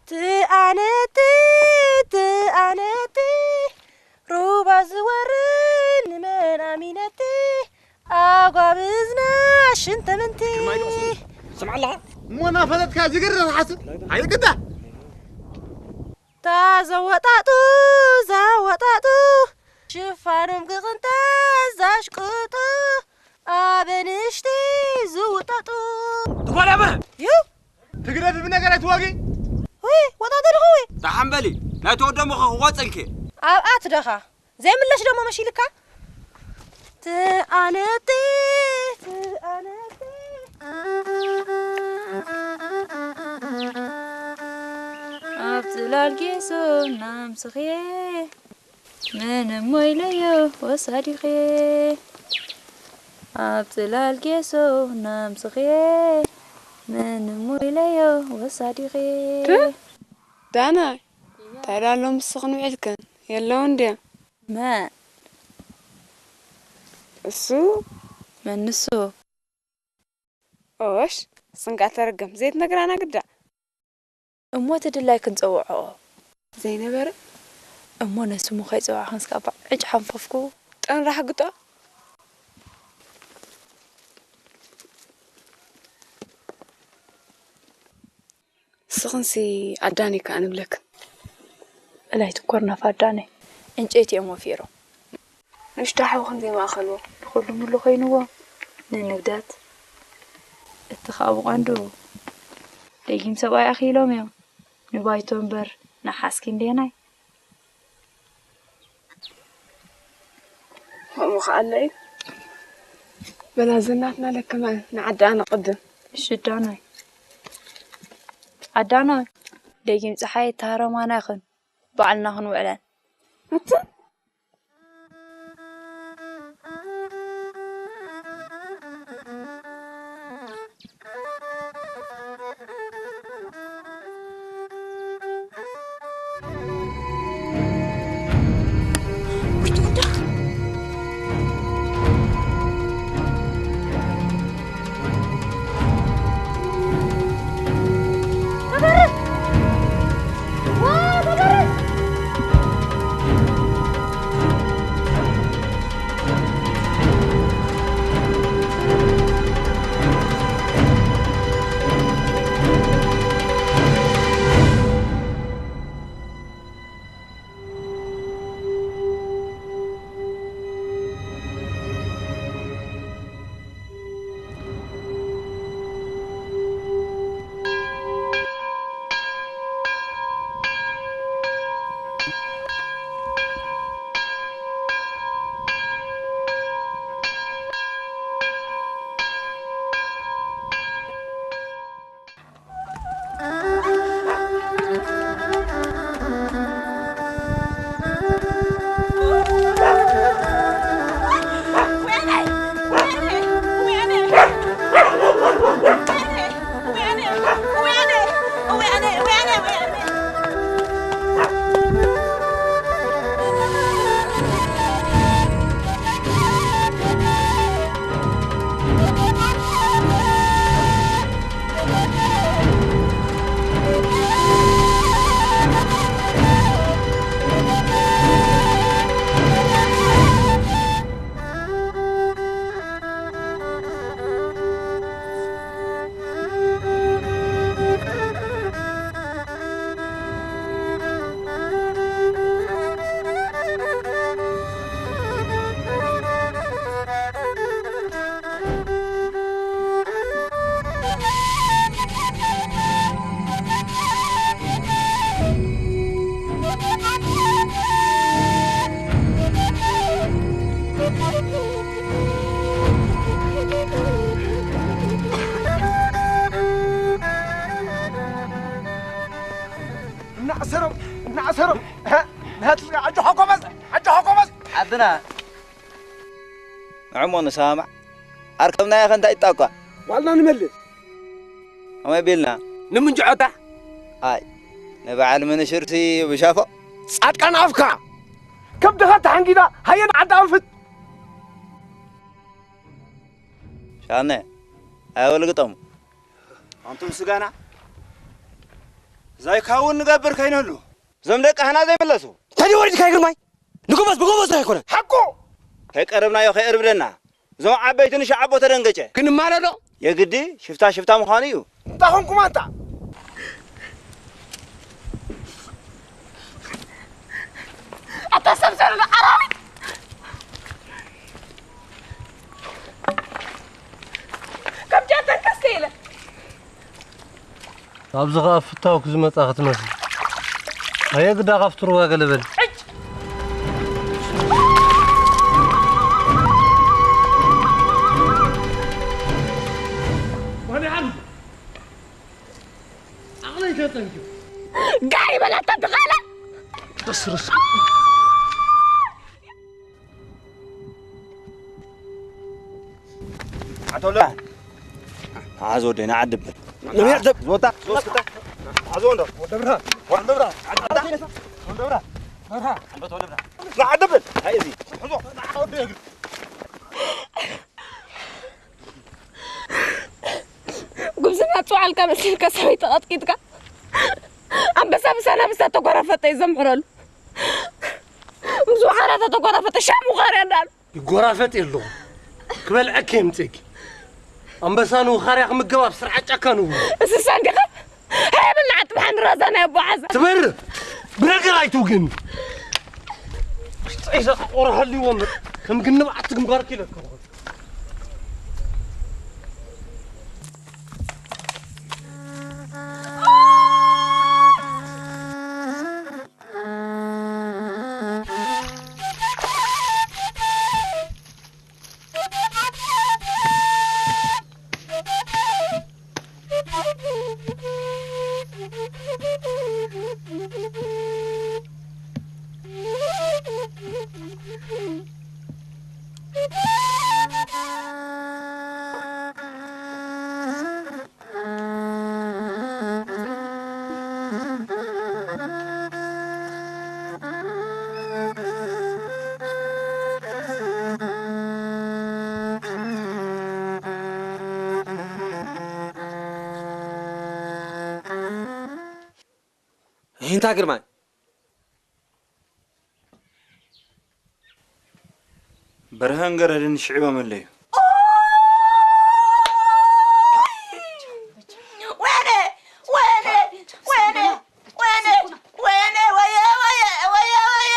ትኣነቲ፣ ትኣነቲ፣ ሩባ ዝወርድ ንመን ኣሚነቲ፣ ኣጓብዝና ሽንተ ምንቲ። ግርማይ ዶ ስምዕ ኣለኻ? እሞ እናፈለጥካ ዝግርር ሓስብ ኣይግዳ። እታ ዘወጣጡ፣ ዘወጣጡ፣ ሽፋኖም ክቕንጠስ ዘሽቅጡ፣ ኣብ ንእሽቲ ዝውጠጡ። ትጓዳመ! ዩ! ትግደፊ ብነገር ኣይትዋጊ? ውይ፣ ወጣጥልኹ ወይ? ደሓን በሊ፣ ናይ ተወደሙኸ ክቆጽልኪ። ኣብኣ ትደኻ። ዘይምለሽ ደሞ መሺልካ? ትኣነቲ፣ ትኣነቲ። ኣብ ጽላል ጌሶ ናምስኽየ፣ ምን እሞ ኢለዮ ወሳዲኽየ። ኣብ ጽላል ጌሶ ናምስኽየ፣ ምን እሞ ኢለዮ ወሳዲኽየ። ዳና፣ እንታይ ዳሎ ምስኽን ውዒልክን? የለውን ድያ? መን? እሱ? መን ንሱ? ኦሽ፣ ስንቃ ተረገም። ዘይትነግራና ግዳ። እሞ እቲ ድላይ ክንጸውዖ። ዘይነበረ? እሞ ነስሙ ከይጸዋዕኽንስ ካብ ዕጭ ሓንፈፍኩ። ጠንራሕ ግጦ። ንስኽንሲ ኣዳነይ ከኣ ንብለክን። እላይ ትኮርናፍ ኣዳነይ፣ ዕንጨይቲ እዮም ወፊሮም። ንእሽቶ ሓው ከም ዘይማእኸልዎ። ንኹሉ ምሉ ኮይንዎ። ንንግደት። እቲ ኸኣ ብቐንዱ ደጊም ሰብኣይ ኣኽኢሎም እዮም። ንባይቶ እምበር ንሓስኪ እንዴናይ። ከምኡ ኸኣ ኣሎ እዩ። በላ ዘናትና ለከመ ንዓዲ ኣነ ቅድም። እሺ ኣዳናይ። ኣዳናይ፣ ደጊም ጸሓይ ተሃረማና ይኹን፣ ባዕልና ክንውዕለን። ኣታ ዓድና ንዕሞ ንሰማማዕ። ኣርከብናዮ ከ እንታይ ይጣቋ? ዋልና ንመልስ። ከመይ ቢልና? ንምንጅዖታ። ኣይ፣ ንበዓል ምንሽርሲ ብሻፎ። ጻድቃን ኣፍካ! ከብድኻ ተሓንጊዳ፣ ሃየ ንዓዲ ኣንፍት! ሻነ፣ ኣየወልግጦም። ኣንቱም ስጋና፣ ዛይካውን ንገብር ከይነሉ። እዞም ደቂ ሃና ዘይምለሱ። ተዲ ወሪድካ ይግርማይ? ንጎበዝ ብጎበዝ ኣይኮነን። ሓቁ! ከይቀረብናዮ ከየርብደና። እዞም ዓበይቲ ንሻዕ ኣቦ ተደንገጨ። ክንማለዶ? የግዲ ሽፍታ ሽፍታ ምዃኑ እዩ። እንታይ ኾንኩም ኣንታ? ኣታ ሰብ ዘሎ ኣራዊት! ከም ጃተን ከስተ ኢለ። ኣብዚ ኸኣ ፍታውክ ዝመጻ ክትመስል። ኣየ ግዳ ካብቲ ሩባ ገለ በል። ዓቕለይ ተጸንኪ። ጋይ በላታ ትኻላ። ደስርስ። ኣቶ ለ-፣ ኣዞ ደና ዓድብል። ነቢያ ደብ-፣ ዝወጣ፣ ዝወስክታ። ኣዞ እንዶ። ወደብራ፣ ወደብራ፣ ወደብራ፣ ወደብራ። ንዓድብል። ኣይ፣ እዚ፣ ሕዞ። ጉብዝና ጽዋዕልካ መሲልካ ሰበይቲ ቀጥቂጥካ። ኣንበሳ ምሳና ምሳ ተጓራፈጠ እዩ ዘምሕረሉ። ምስ ውሓራታ ተጓራፈጠ ሻሙ ኻርያ እንዳሉ። ይጎራፈጥ የለኹም። ክበልዐኪ የምጽእኪ። ኣንበሳ ንውኻርያ ክምገብ ኣብ ስርዓት ጫካ ንውዕል። እንስሳ እንዲኻ? ሃይ በልና ዓጥብሓን ራዛ ናይ ኣቦ ዓዛ። ትበር! ብነገር ኣይትውግን። ውሽጠይ ዘቆረ ሃልይዎ እምበር ከም ግንባዕቲ ግንባርኪ ኢለኪ። ሂንታ ግርማይ። በርሀን ገረድን ሽዒቦም ኣለዩ። ወይኔ፣ ወይኔ፣ ወይኔ፣ ወይኔ፣ ወይኔ፣ ወየ፣ ወየ፣ ወየ፣ ወየ፣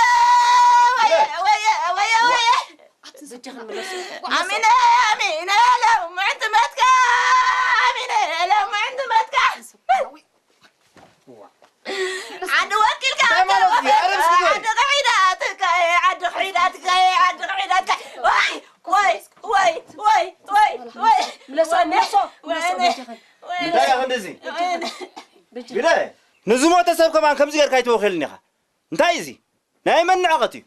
ወየ፣ ወየ፣ ወየ፣ ወየ። ኣሚነ፣ ኣሚነ፣ ሎምዕንቲ መትካ፣ ኣሚነ፣ ሎምዕንቲ መትካ። ዓዲ ወኪልካ እንታይ ማለት እዩ? ኣረ፣ እስኪ ንገሪ። ዓዲ ክሒዳትካ እየ፣ ዓዲ ክሒዳትካ እየ፣ ዓዲ ክሒዳትካ። ዋይ፣ ዋይ፣ ዋይ፣ ዋይ፣ ዋይ፣ ዋይ። ምለሶ፣ ወይኔ፣ ምለሶ፣ ምለሶ፣ ወይኔ፣ በጃኺ። ወይኔ፣ እንታይ ኢኻ እንደዚ? ወይኔ። በጃኺ። ግደ። ንዝሞተ ሰብ ከማን ከምዚ ጌርካ ኣይትወክልን ኢኻ። እንታይ እዩ እዚ? ናይ መን ንዕቐት እዩ?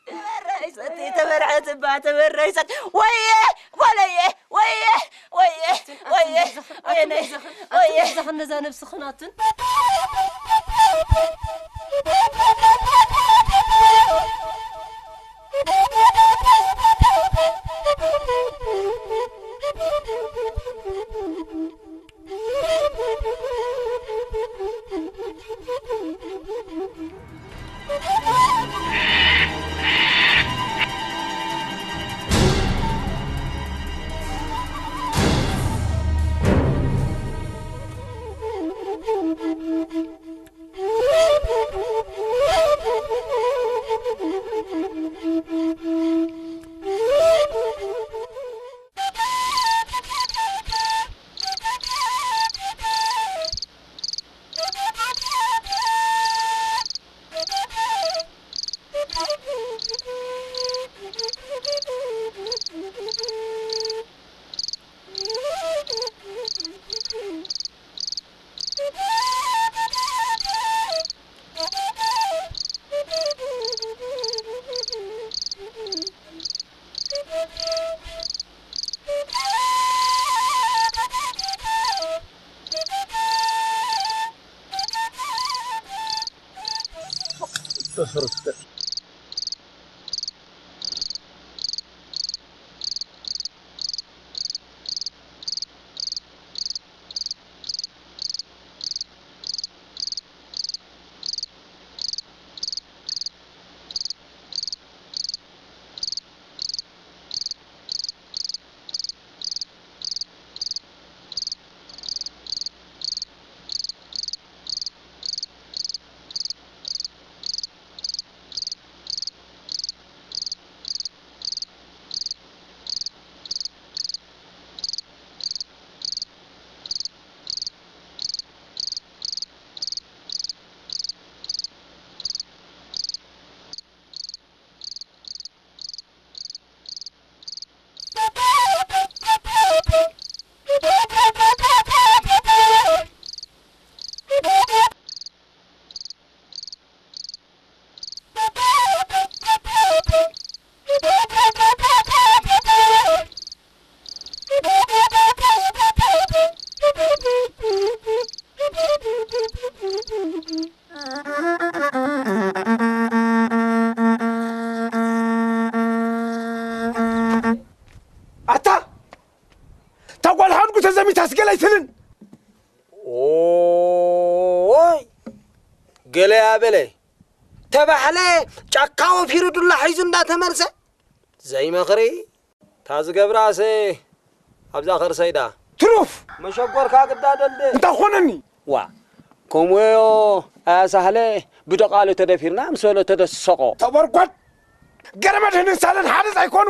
ተበረይሰቲ፣ ተበርዐት እባ፣ ተበረይሰት። ወየ፣ ወለየ፣ ወየ፣ ወየ፣ ወየ፣ ወየነ፣ ወየ። ኣትም በዛኽን ነዛ ነብስኽን ኣትን። ርፍተ። ኣታ፣ እታ ጓል ሓድጉ ተዘሚታስ ገለ ኣይትልን? ኦይ፣ ገለ ያበለ ተባሕለ ጫካ ወፊሩ ዱላ ሒዙ እንዳተመርሰ ዘይመኽሪ። እታ ዝገብራሰ ኣብዛ ከርሰይዳ። ትሩፍ! መሸጎርካ ግዳ ደልደ። እንታይ ኾነኒ? ዋ፣ ከምኡዮ ኣያ ሳህለ ብደቓሉ ተደፊርና ምስ በሎ ተደሰቆ። ተበርጓድ! ገረ መድህንን ሳለን ሓደስ ኣይኮኑ።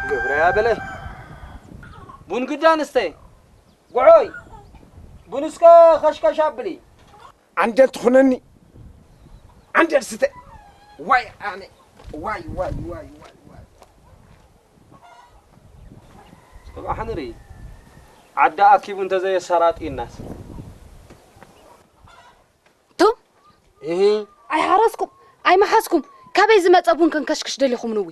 ገብረ ያበለ። ቡን ግዳ ንስተ። ጉዖይ። ቡን እስከ ኸሽከሽ ኣብሊ። ዓንደል ትኹነኒ። ዓንደል ስተ። ዋይ ኣነ። ዋይ፣ ዋይ፣ ዋይ፣ ዋይ፣ ዋይ። ጽባሕ ንርኢ። ዓዲ ኣኪቡ እንተዘየሰራጢናስ። ቱም? እሂ። ኣይሓረስኩም፣ ኣይመሓዝኩም። ካበይ ዝመጸ ቡን ከንከሽክሽ ደሊኹም ንዊ?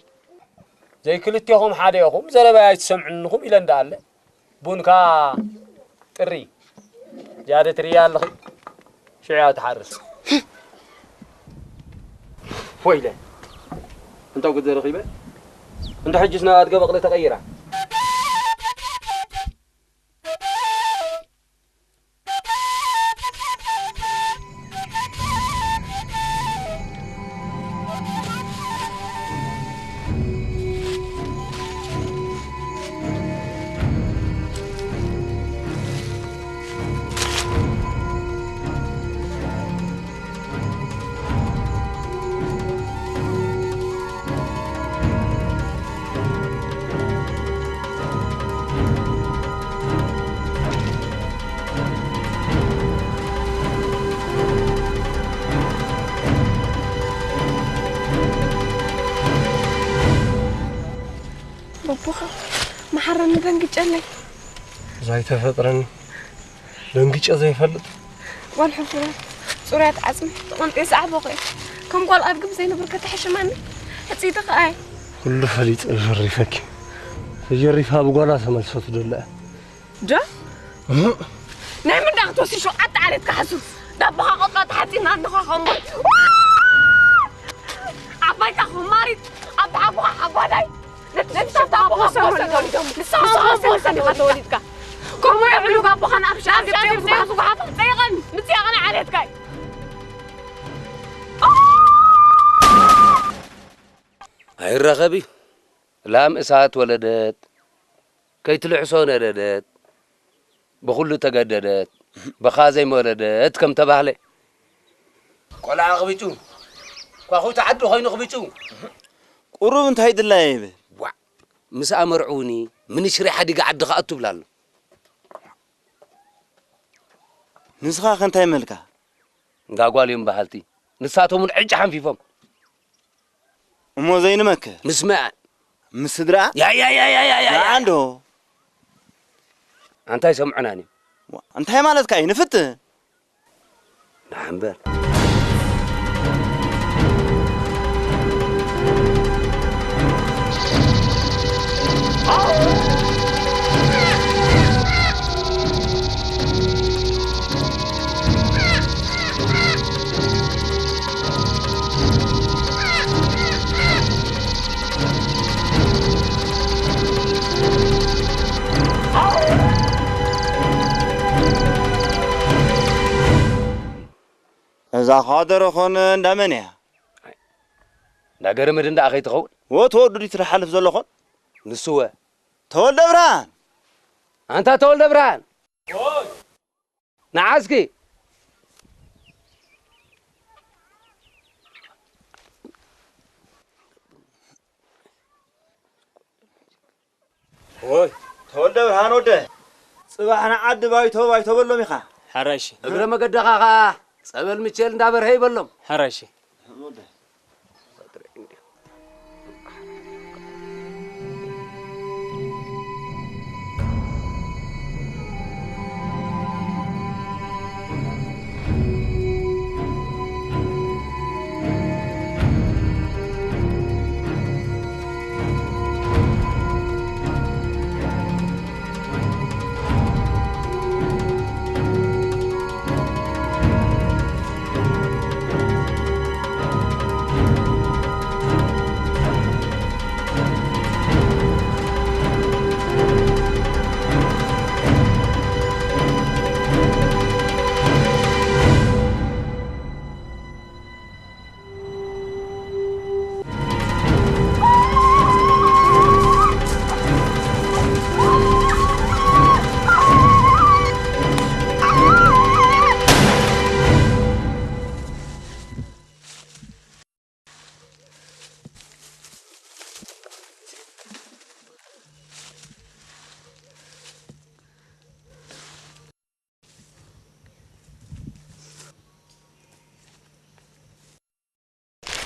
ዘይክልቴኹም ሓደ ኢኹም፣ ዘረባይ ኣይትሰምዕንኹም ኢለ እንዳ ኣለ። ቡንካ ጥሪ። ጃደ ትርያ ኣለኺ። ሽዕያ ትሓርስ። ወይለ። እንታው ግዘ ረኺበ? እንተ ሕጅስ ናብ ኣድገ በቕሊ ተቐይራ። በቦኻ መሓረኒ ደንግጨለይ። እዛ ኣይተፈጥረኒ ደንግጨ ዘይፈልጥ ጓል ሕፉራት ጽሩያት ዓጽሚ ተቖንጥየ ሰዓቦኸ ከም ጓል ኣድግም ዘይንብር ከተሕሽመኒ ሕጽይቲ ከኣይ ኩሉ ፈሊጠ ጀሪፈኪ ተጀሪፋ ብጓላ ተመልሰቱ ደለአ ዶ ናይ ምንዳ ክትወስድ ሸውዓተ ዓሌት ክሓሱ ዳቦኻ ቆጥባ ተሓፂና ኣለኻ ከምቦ ዓባይካ ኮማሪት ኣብ ሓጎኻ ሓጓዳይ ንሳቶም ኣቦኻ ሰምዑ ተወሊዶም ንሳቶም ኣቦኻ ሰምዑ ተወሊድካ ከምኡ የብሉ ኣቦኻን ኣብ ሻብ ሻብ ዝባህሱ ጉሓቱ ፀይቐን ምፅያቕን ዓሌትካ ኣይራኸብ እዩ ላም እሳት ወለደት ከይትልሕሶ ነደደት ብኹሉ ተገደደት ብኻ ዘይመወለደት ከም ተባህለ ቆልዓ ክብጩ ኳኹ ተዓዱ ኮይኑ ክብጩ ቁሩብ እንታይ ድላየ ይብል ዋዕ ምስ ኣመርዕውኒ ምንሽሪ ሓዲጋ ዓዲ ክኣቱ ብላ ኣሎ ንስኻ ከ እንታይ መልካ ጋጓል እዮም በሃልቲ ንሳቶም እውን ዕጭ ሓንፊፎም እሞ ዘይንመከ ምስምዐ ምስ ስድራ ያያያያያያ ንዓ እንዶ ኣንታ ኣይሰምዑናን እዮም እንታይ ማለትካ እዩ ንፍትን ንዓ እምበር ኣኻደረ ኾን እንዳመን እያ? እንዳገረመድ እንዳ ኣኸይ ትኸውን? ወት ወዱ ዲት ዝሓልፍ ዘሎ ኾን? ንስወ? ተወልደ ብርሃን። ኣንታ ተወልደ ብርሃን። ንዓ እስኪ። ወይ ተወልደ ብርሃን ወደ፣ ጽባሕ ንዓዲ ባይቶ ባይቶ በሎም ኢኻ። ሕራይ እሺ። እግረ መገድኻ ኸኣ ጸበል ሚቼል እንዳበርሀ ይበሎም። ሕራይ እሺ።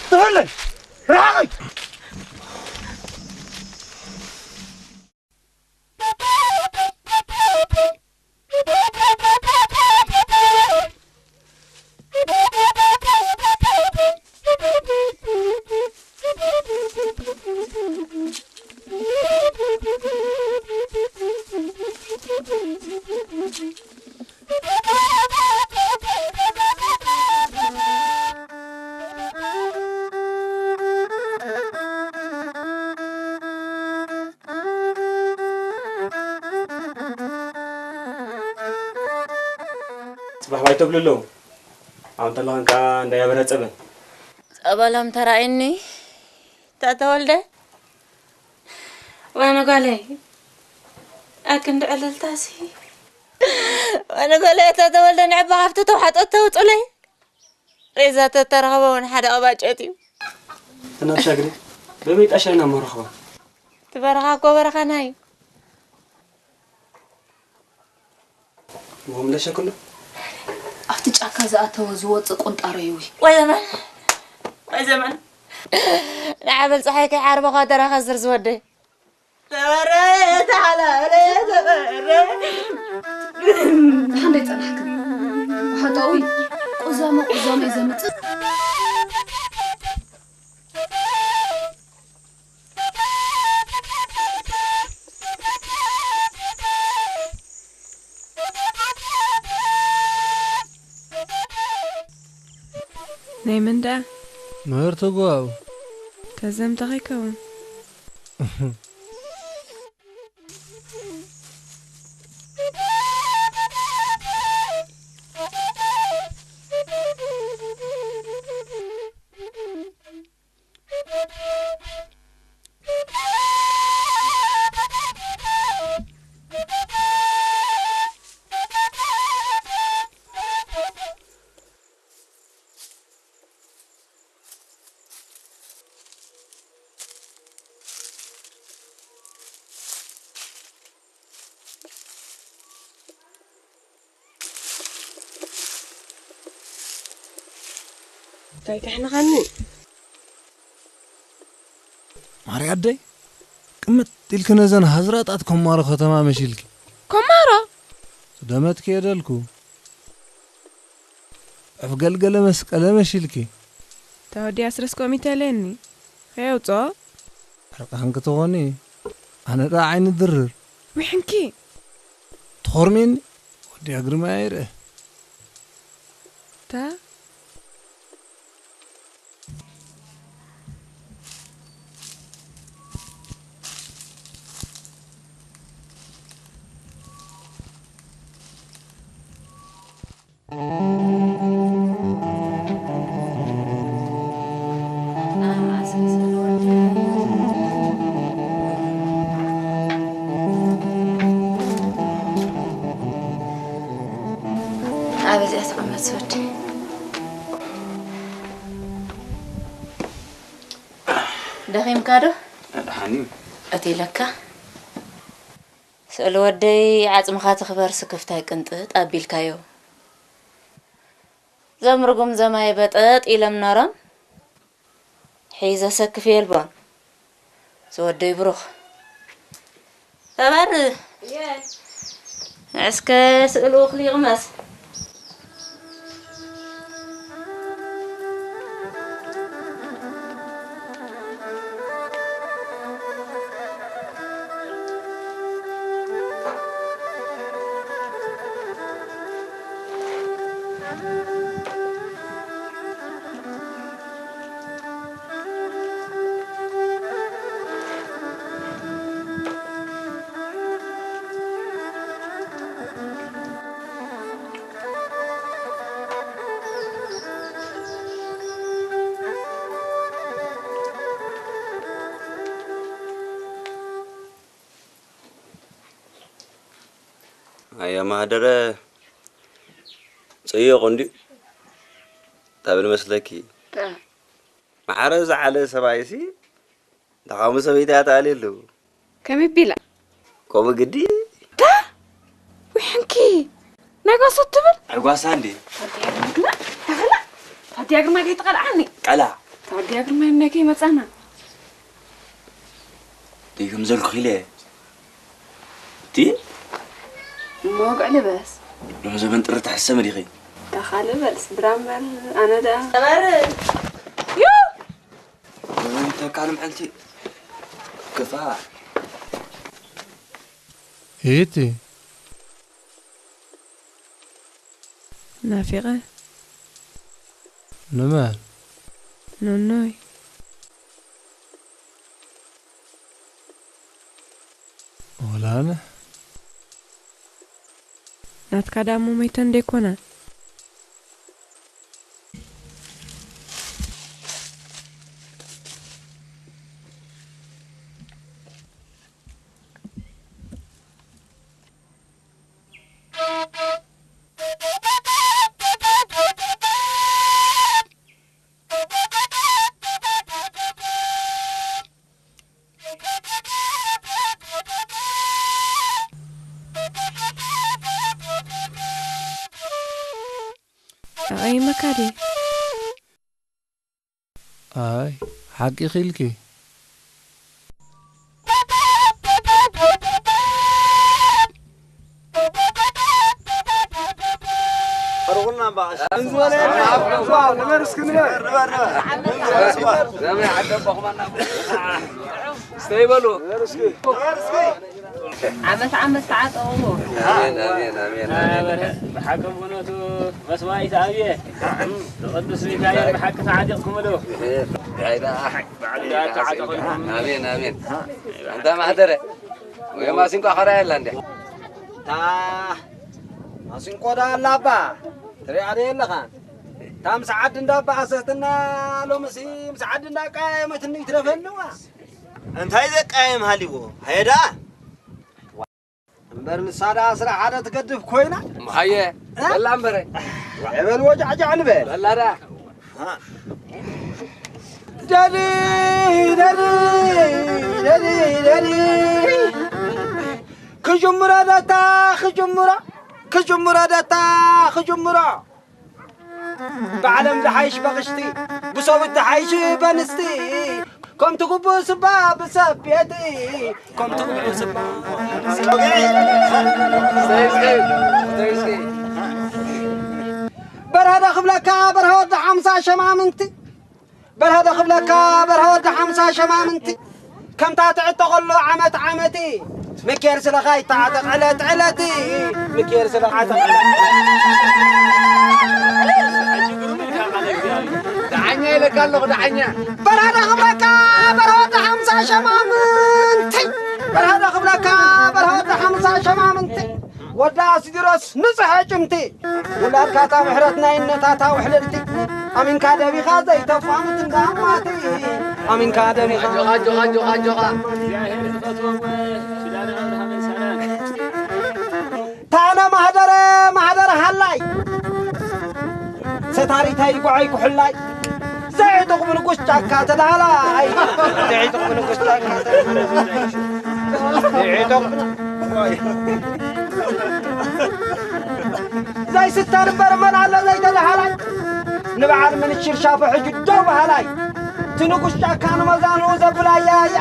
ትሕለል! ርሓቐይ! ጽባሕ ባይ ተብሉ ኣለዉ። ኣብኡ እንተለኹም ከኣ እንዳያበረ ጸበል። ጸበሎም ተራእዩኒ። ተተወልደ። ወይነ ጓለይ፣ ኣክንዲ ዕልልታሲ። ወይነ ጓለይ፣ ኣታ ተወልደ፣ ንዕባ ካብቲ ተውሓጦ ተውጹለይ። ሬዛ ተተረኸበ እውን ሓደ ቀባጨት እዩ። እናሻግሪ፣ በበይ ጣሻ ኢና መረኽባ? እቲ በረኻ እኮ በረኻና እዩ። ወም ለሸክሉ ኣብቲ ጫካ ዝኣተወ ዝወፅእ ቁንጣሮ እዩ። ወይ ዘመን፣ ወይ ዘመን። ንዓበል ፀሓይ ከይሓርበኻ ደራኻ ዝር ዝወደ። ተበረ፣ ተሓላለ፣ ተበረ። ደሓን ዶ ይጸናሕክን? ሓጣዊ ቁዛመ ቁዛመ እዩ ዘምጽእ። ናይ መን ደኣ? ምህርቲ ጓው። ከዘምተ ከይከውን። እንታይ ተሕንኻኒ? ማርያ ኣደይ፣ ቅምጥ ኢልኪ ነዘን ሃዝራጣት ኮማሮ ከተማ መሺልኪ። ኮማሮ? ደመትኪ የደልኩ። ዕፍ ገልገለ መስቀለ መሺልኪ። ተወዲ ኣስረስ ኮሚተ ለኒ። ከየውፅኦ? ሕርቃን ክትኾኒ። ኣነ ደኣ ዓይኒ ድርር። ውሕንኪ። ትኾርሚኒ? ወዲ ኣግርማ ይርአ። ታ? ወዲ። ደኺምካ ዶ? ደሓን እዩ። እቲ ኢለካ፣ ስእሊ ወደይ ዓጽምኻ ትኽበር ስክፍታይ ቅንጥጥ ኣቢልካዮ። ዘም ርጉም ዘማይ በጠጥ ኢለም ነሮም። ሒዘ ሰክፍ የልቦን። ዝወደይ ብሩኽ። ተባር። እስከ ስእሉ እኽሊ ይቕመስ። ኣየ ማህደረ፣ ጽዩቕ እንድዩ። እንታይ ብል መስለኪ? እ። ማዕረ ዝዓለ ሰብኣይሲ፣ ደኻሙ ሰበይቲ ኣተኣልየ ኣለዉ። ከመይ ቢላ? ከምኡ ግዲ። ዳ? ውሕንኪ፣ ናይ ጓሶት ትብል? ኣይ ጓሳ እንዴ? ታዲያ ግርማ፣ ተኽላ፣ ታዲያ ግርማ ከይትቐልዓኒ። ቀላ። ታዲያ ግርማ፣ እምነከይ መጻና። ደይ ከም ዘልኩ ኢለ። እቲ እሞ ወግዕ ልበስ። ሎሚ ዘበን ጥሪ ትሕሰ መዲኺ። ደኻ ልበስ፣ ብራምበር፣ ኣነ ደኣ። ተባረክ። ዩ! ተካል ምዕልቲ። ክፋ። ኢቲ። ናፊቐ። ንመን? ኖኖይ። ወላነ? ናትካ ደኣ እሞ መይተን ደይኮና? ኣቐይመካ ድየ? ኣይ፣ ሓቂኺ ኢልኪ። ርጉና እምበኣር። ንበር እስኪ ንበር። ንበር፣ ንበር። ንበር፣ ንበር። ንበር። ስተይ በሉ። ንበር እስኪ። ንበር እስኪ። ዓመት ዓመት ተዓጠቑ። ኣሜን፣ ኣሜን፣ ኣሜን፣ ኣሜን። በርሀ፣ ብሓቂ ብእውነቱ መስዋእቲ ኣብየ። ብቅዱስ ሚካኤል ብሓቂ ተዓጢቕኩምሉ። በዓል ዳር ተዓጠቑልኩም። ኣሜን፣ ኣሜን። እንታ ማሕደረ፣ ወይ ማሲንቋ ኸራ የላ እንዴ? እታ ማሲንቆ ዳ ኣላ እባ፣ ትሪኣ ዶ የለኻን? እታ ምስ ዓዲ እንዳበኣሰትና፣ ሎምሲ ምስ ዓዲ እንዳቃየመትኒ ይትረፈንዋ። እንታይ ዘቃየም ሃሊዎ? ሃየ ደኣ። እምበር ንሳ ደኣ ስራሕ ሓደ ትገድፍ ኮይና። እምሃየ፣ እ? በላ እምበረ። ዕበል ወጃዕጃዕ ንበል። በላ ደኣ። ደሪ፣ ደሪ፣ ደሪ፣ ደሪ። ክጅምሮ ደታ፣ ክጅምሮ፣ ክጅምሮ ደታ፣ ክጅምሮ። ብዓለም ዝሓይሽ በቕሽቲ፣ ብሰቡት ዝሓይሽ በንስቲ፣ ከምቲ ግቡእ ስባ ብሰብ ቤቲ፣ ከምቲ ግቡእ ስባ ብሰብ ቤቲ። በርሀ ዶ ክብለካ፣ በርሀ ወዲ ሓምሳ ሸማምንቲ፣ በርሀ ዶ ክብለካ፣ በርሀ ወዲ ሓምሳ ሸማምንቲ፣ ከምታ ትዕጠቐሉ ዓመት ዓመቲ፣ ምኬር ስለኻ ይተዓጠቕ ዕለት ዕለቲ፣ ምኬር ስለኻ ይተዓጠቕ። ደዓኛ ኢለካ ኣለኹ፣ ደዓኛ። በርሀ ዶ ክብለካ፣ በርሀ ወዲ ሓምሳ ሸማምንቲ፣ በርሀ ዶ ክብለካ፣ በርሀ ወዲ ሓምሳ ሸማምንቲ። ወዳ ሲድሮስ ንጹሕ ዕጭምቲ፣ ውላድካ እታ ምሕረት ናይ እነታታ ውሕልልቲ፣ ኣሚንካ ደቢኻ ዘይተፋምት እንዳማቲ፣ ኣሚንካ ደቢኻ። ኣጆኻ፣ ኣጆኻ፣ ኣጆኻ፣ ኣጆኻ። እግዚኣብሔር ዝፈትዎም ኪዳነ ኣብርሃምን ሳራን። ታነ ማህደረ፣ ማህደረ ሃላይ። ታሪታይ ጓዓይ ኩሕላይ ዘይዕጡቕ ብንጉስ ጫካ ተላሃላይ። ዘይዕጡቕ ብንጉስ ጫካ ተላሃላይ። ዘይዕጡቕ ዘይስተ ንበር መን ኣሎ ዘይተላሃላይ። ንበዓል ምንሽር ሻፈ ሕጂ ደው በሃላይ። እቲ ንጉስ ጫካ ንመዛንኡ ዘብላያ እያ።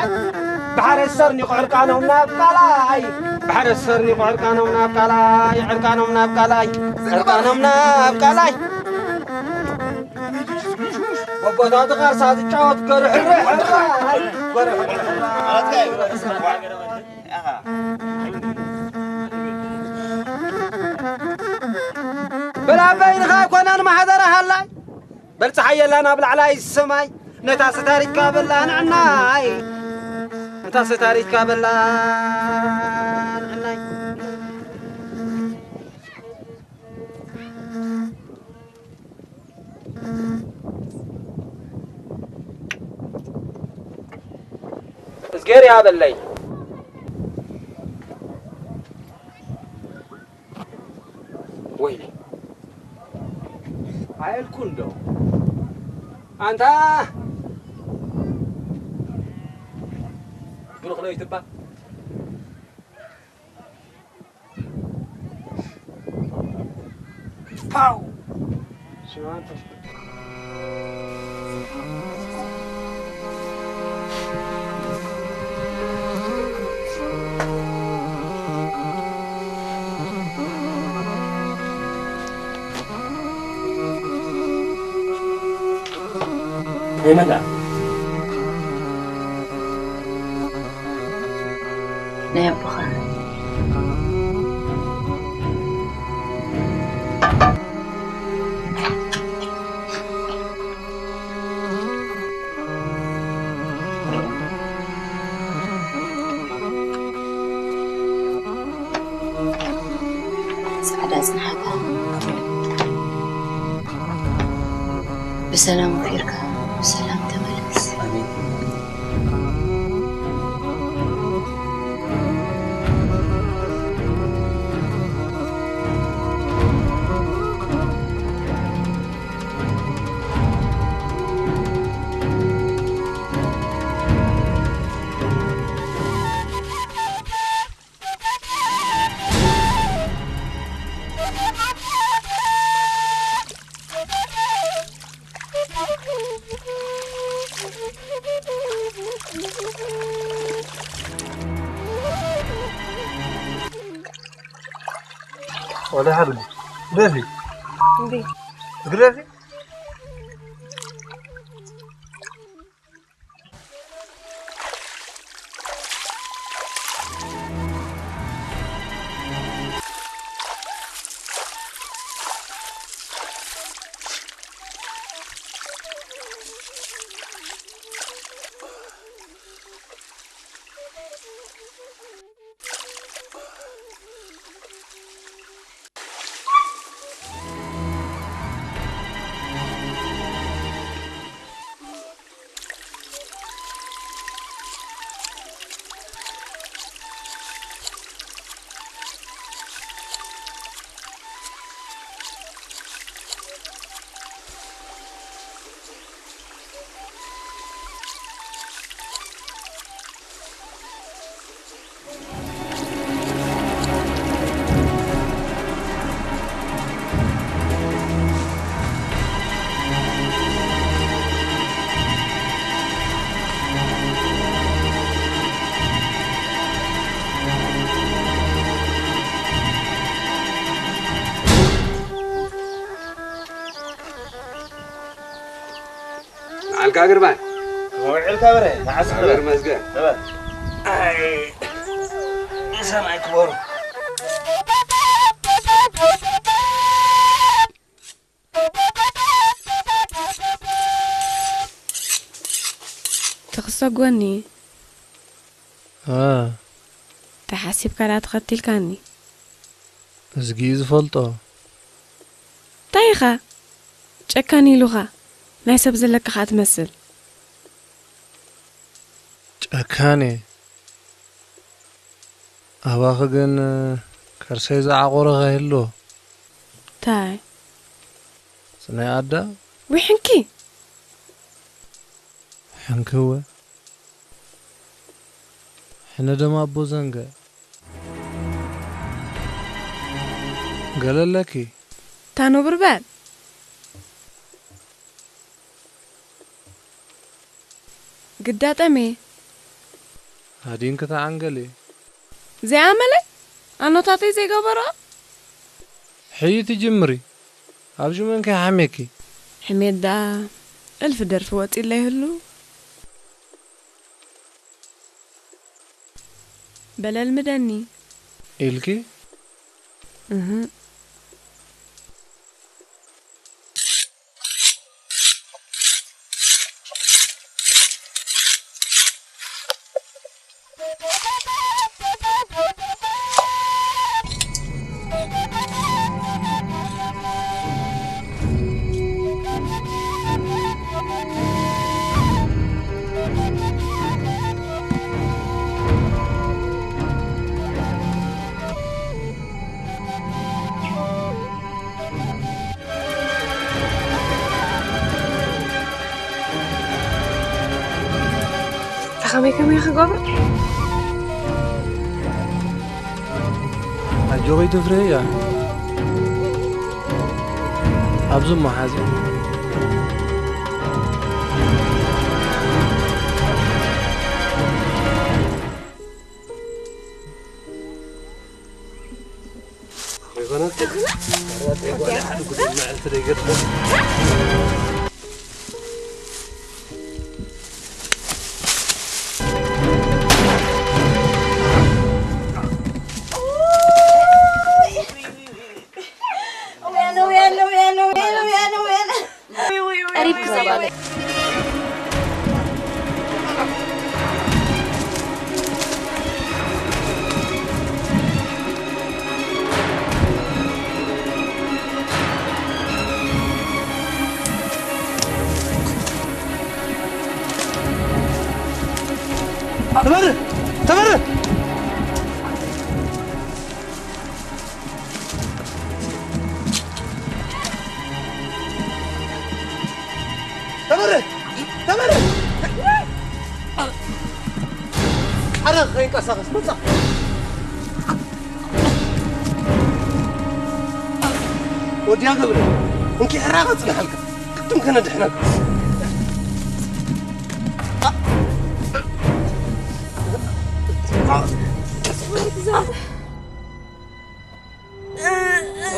ብሓረስ ሰርኒቑ ዕርቃኖም ናብ ቃላይ። ብሓረስ ሰርኒቑ ዕርቃኖም ናብ ቃላይ። ዕርቃኖም ናብ ቃላይ። ዕርቃኖም ናብ ቃላይ። ወቦታት ቃርሳ ዝጫወት ገርሕርሕ። ገርሕርሕ። በል ኣበይንኻ ኣይኮነን ማሕደረ ሃላይ። በል ፀሓይ የላን ኣብ ላዕላይ ሰማይ። ነታ ስታሪትካ በላ ንዕናይ። ነታ ስታሪትካ በላ ንዕናይ። እዝጌር ያበለይ። ወይኔ። ኣየልኩ እንዶ። ኣንታ ብሩኽ ነው ይትባ። ፓው። ናይ መን ደኣ? ናይ ኣቦኻ። ጻዕዳ ጽንሓካ ብሰላም ወፊርካ ብሰላም ተመለስ። ኣሜን። ወላ ሓደ ግደፊ። እንዴ? ግደፊ። መዓልካ ግርማይ። ውዕልካ በረ፣ መዓስ ክበር? መዝገብ። ክበር። ኣይ፣ ንሰማይ ክበሩ። ተኽሰጎኒ። እ። ተሓሲብካ ደኣ ተኸቲልካኒ። እዝጊ እዩ ዝፈልጦ። እንታይ ኢኻ? ጨካን ኢሉኻ። ናይ ሰብ ዘለካ ኸኣ ትመስል። ጨካን እየ። ኣባኺ ግን ከርሰይ ዝዓቖረ ከይህሉ። እንታይ? ናይ ኣዳ? ዊሕንኪ? ሕንክወ? ሕነ ደማ ኣቦ ዘንገ? ገለለኪ? ታኖ ብርበር? ግዳጠሜ? ሃዲንኪ ተዓንገሊ? ዘይኣመለ? ኣኖታተይ ዘይገበሮ? ሕይት ጅምሪ። ኣብ ጅመን ከይሓሜኪ? ሕሜት ደኣ እልፊ ደርፊ ወጺለይ ህሉ። በለልምደኒ። ኢልኪ? እህ። ከመይ ከመይ ክገብር? ኣጆኺ ትፍርህያ። ኣብዚ እሞ ሓዚ። ኣይኮነን። ቀሪብ ክዛባለ። ተመር! ተመር! ተመረ! ተመረ! ኣረ ከይንቀሳቐስ መጻ። ወዲያ ገብረ፣ እንኪ ሕራቐ ጽንሓልካ። ቅድም ከነድሕነካ።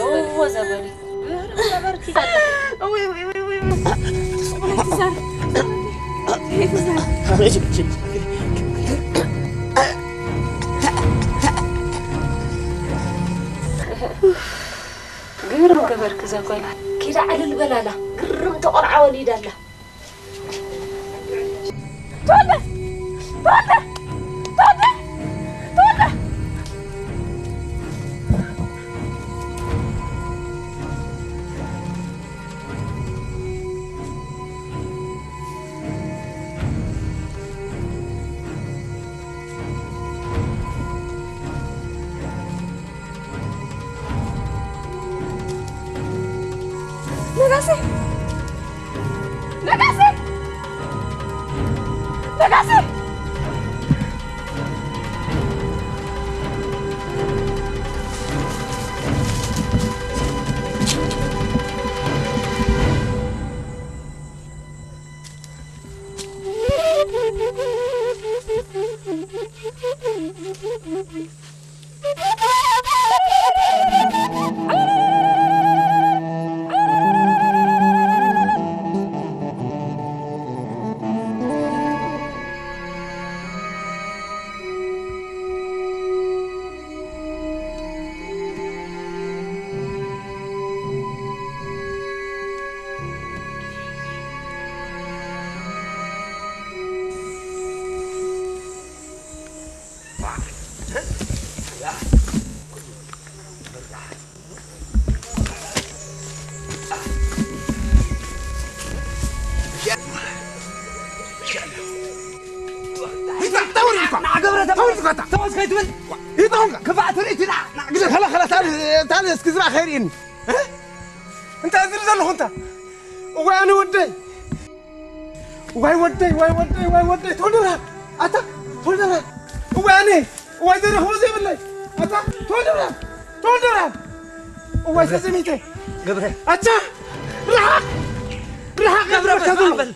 እዎ ዘበሊ። ብህርም ነበርኪ ዘለኺ። እውይ፣ እውይ፣ እውይ፣ እውይ። ትዛር፣ ትዛር። ግርም ገበርኪ እዛ ጓል። ኪዳ ዕልል በላላ። ግርም ተቆልዓ ወሊዳላ። ተወልደ! ተወልደ! ተወልደ! ተወልደ! ነጋሲ! ነጋሲ! ነጋሲ! ይጠውንካ። ተወስ ከይትብል። ይጠውንካ። ክፋእ ትርኢ ትዳ። ናዕግደ። ከላ፣ ከላ፣ ታል፣ ታል እስኪ ዝራ ኸይርእኒ። እንታይ ዝሪ ዘለኹ እንታ? እዋይ ኣነ ወደይ፣ እዋይ ወደይ፣ እዋይ ወደይ፣ እዋይ ወደይ፣ ተወልደ ብርሃን፣ ኣታ ተወልደ ብርሃን፣ እዋይ ኣነ፣ እዋይ ዘረኽቦ ዘይብለይ፣ ኣታ ተወልደ ብርሃን፣ ተወልደ ብርሃን፣ እዋይ ሰዘሚተ፣ ገብረ። ኣታ ርሓቕ፣ ርሓቕ ገብረ፣ እየ ዝብለካ በስመ ኣብ ዘለኹ። በል።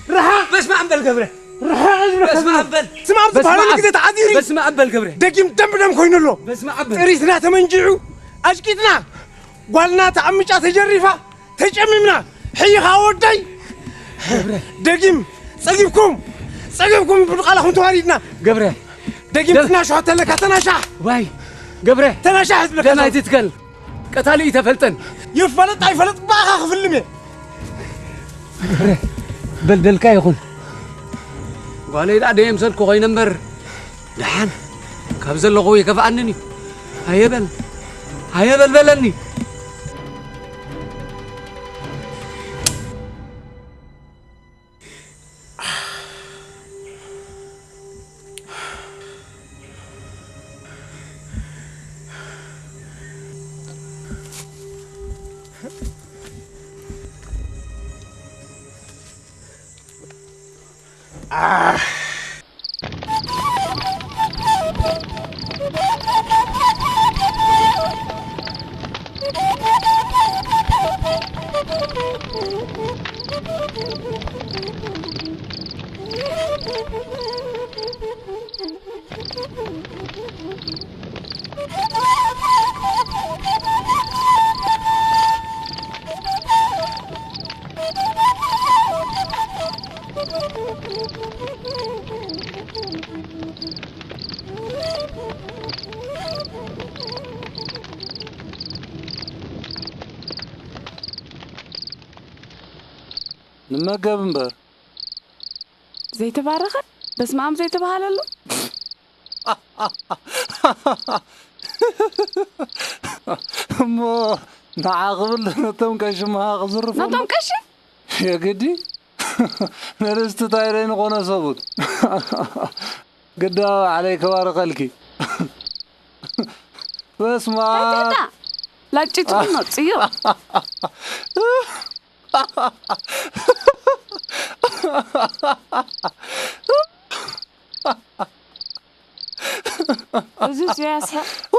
ርሓቕ! በስመ ኣብ በል ገብረ። ርሓቕ እየ ዝብለካ በስመ ዘለኹ። ኣብ በል። ስማም በስመ ዝበሃለሉ ኣብ። ግዜ ተዓዚሩ እዩ። በስመ ኣብ በል ገብረ። ደጊም ደም ብደም ኮይኑሎ። በስመ ኣብ በል። ጥሪትና ተመንጂዑ፣ ኣጭቂጥና፣ ጓልና ተዓሚጫ ተጀሪፋ፣ ተጨሚምና፣ ሕይኻ ወደይ። ገብረ። ደጊም ጸጊብኩም፣ ጸጊብኩም ብቃላኹም ተዋሪድና። ገብረ። ደጊም ደም- ትናሻ ተለካ፣ ተናሻ። ዋይ፣ ገብረ። ተናሻ ህዝቢ ደም ከሰው። ኣይትትከል። ቀታሊ ተፈልጠን። ይፈለጥ ኣይፈለጥ ብኣኻ ክፍልም እየ። ገብረ፣ በል በልካ ይኹን። ጓለይ ደኣ ደየምሰልኩ ኮይነ እምበር፣ ደሓን ካብ ዘለኹ ይከፍኣንን እዩ። ሃየ በል፣ ሃየ በል በለኒ። ንመገብ እምበር። ዘይተባረኸ በስመ ኣብ ዘይተባሃለሉ። እሞ ንዓ ክብል ነቶም ቀሺ ምሃቕ ዝርፎም። ነቶም ቀሺ? የግዲ። ንርስቲ ታይረይ ንኾነ ሰቡት። ግዳ ባዕለይ ከባርኸልኪ። በስመ ኣብ። እንታይ ትብላ? ላጭ ትብሎ ጽዮ። እዙስ የስሕቕ።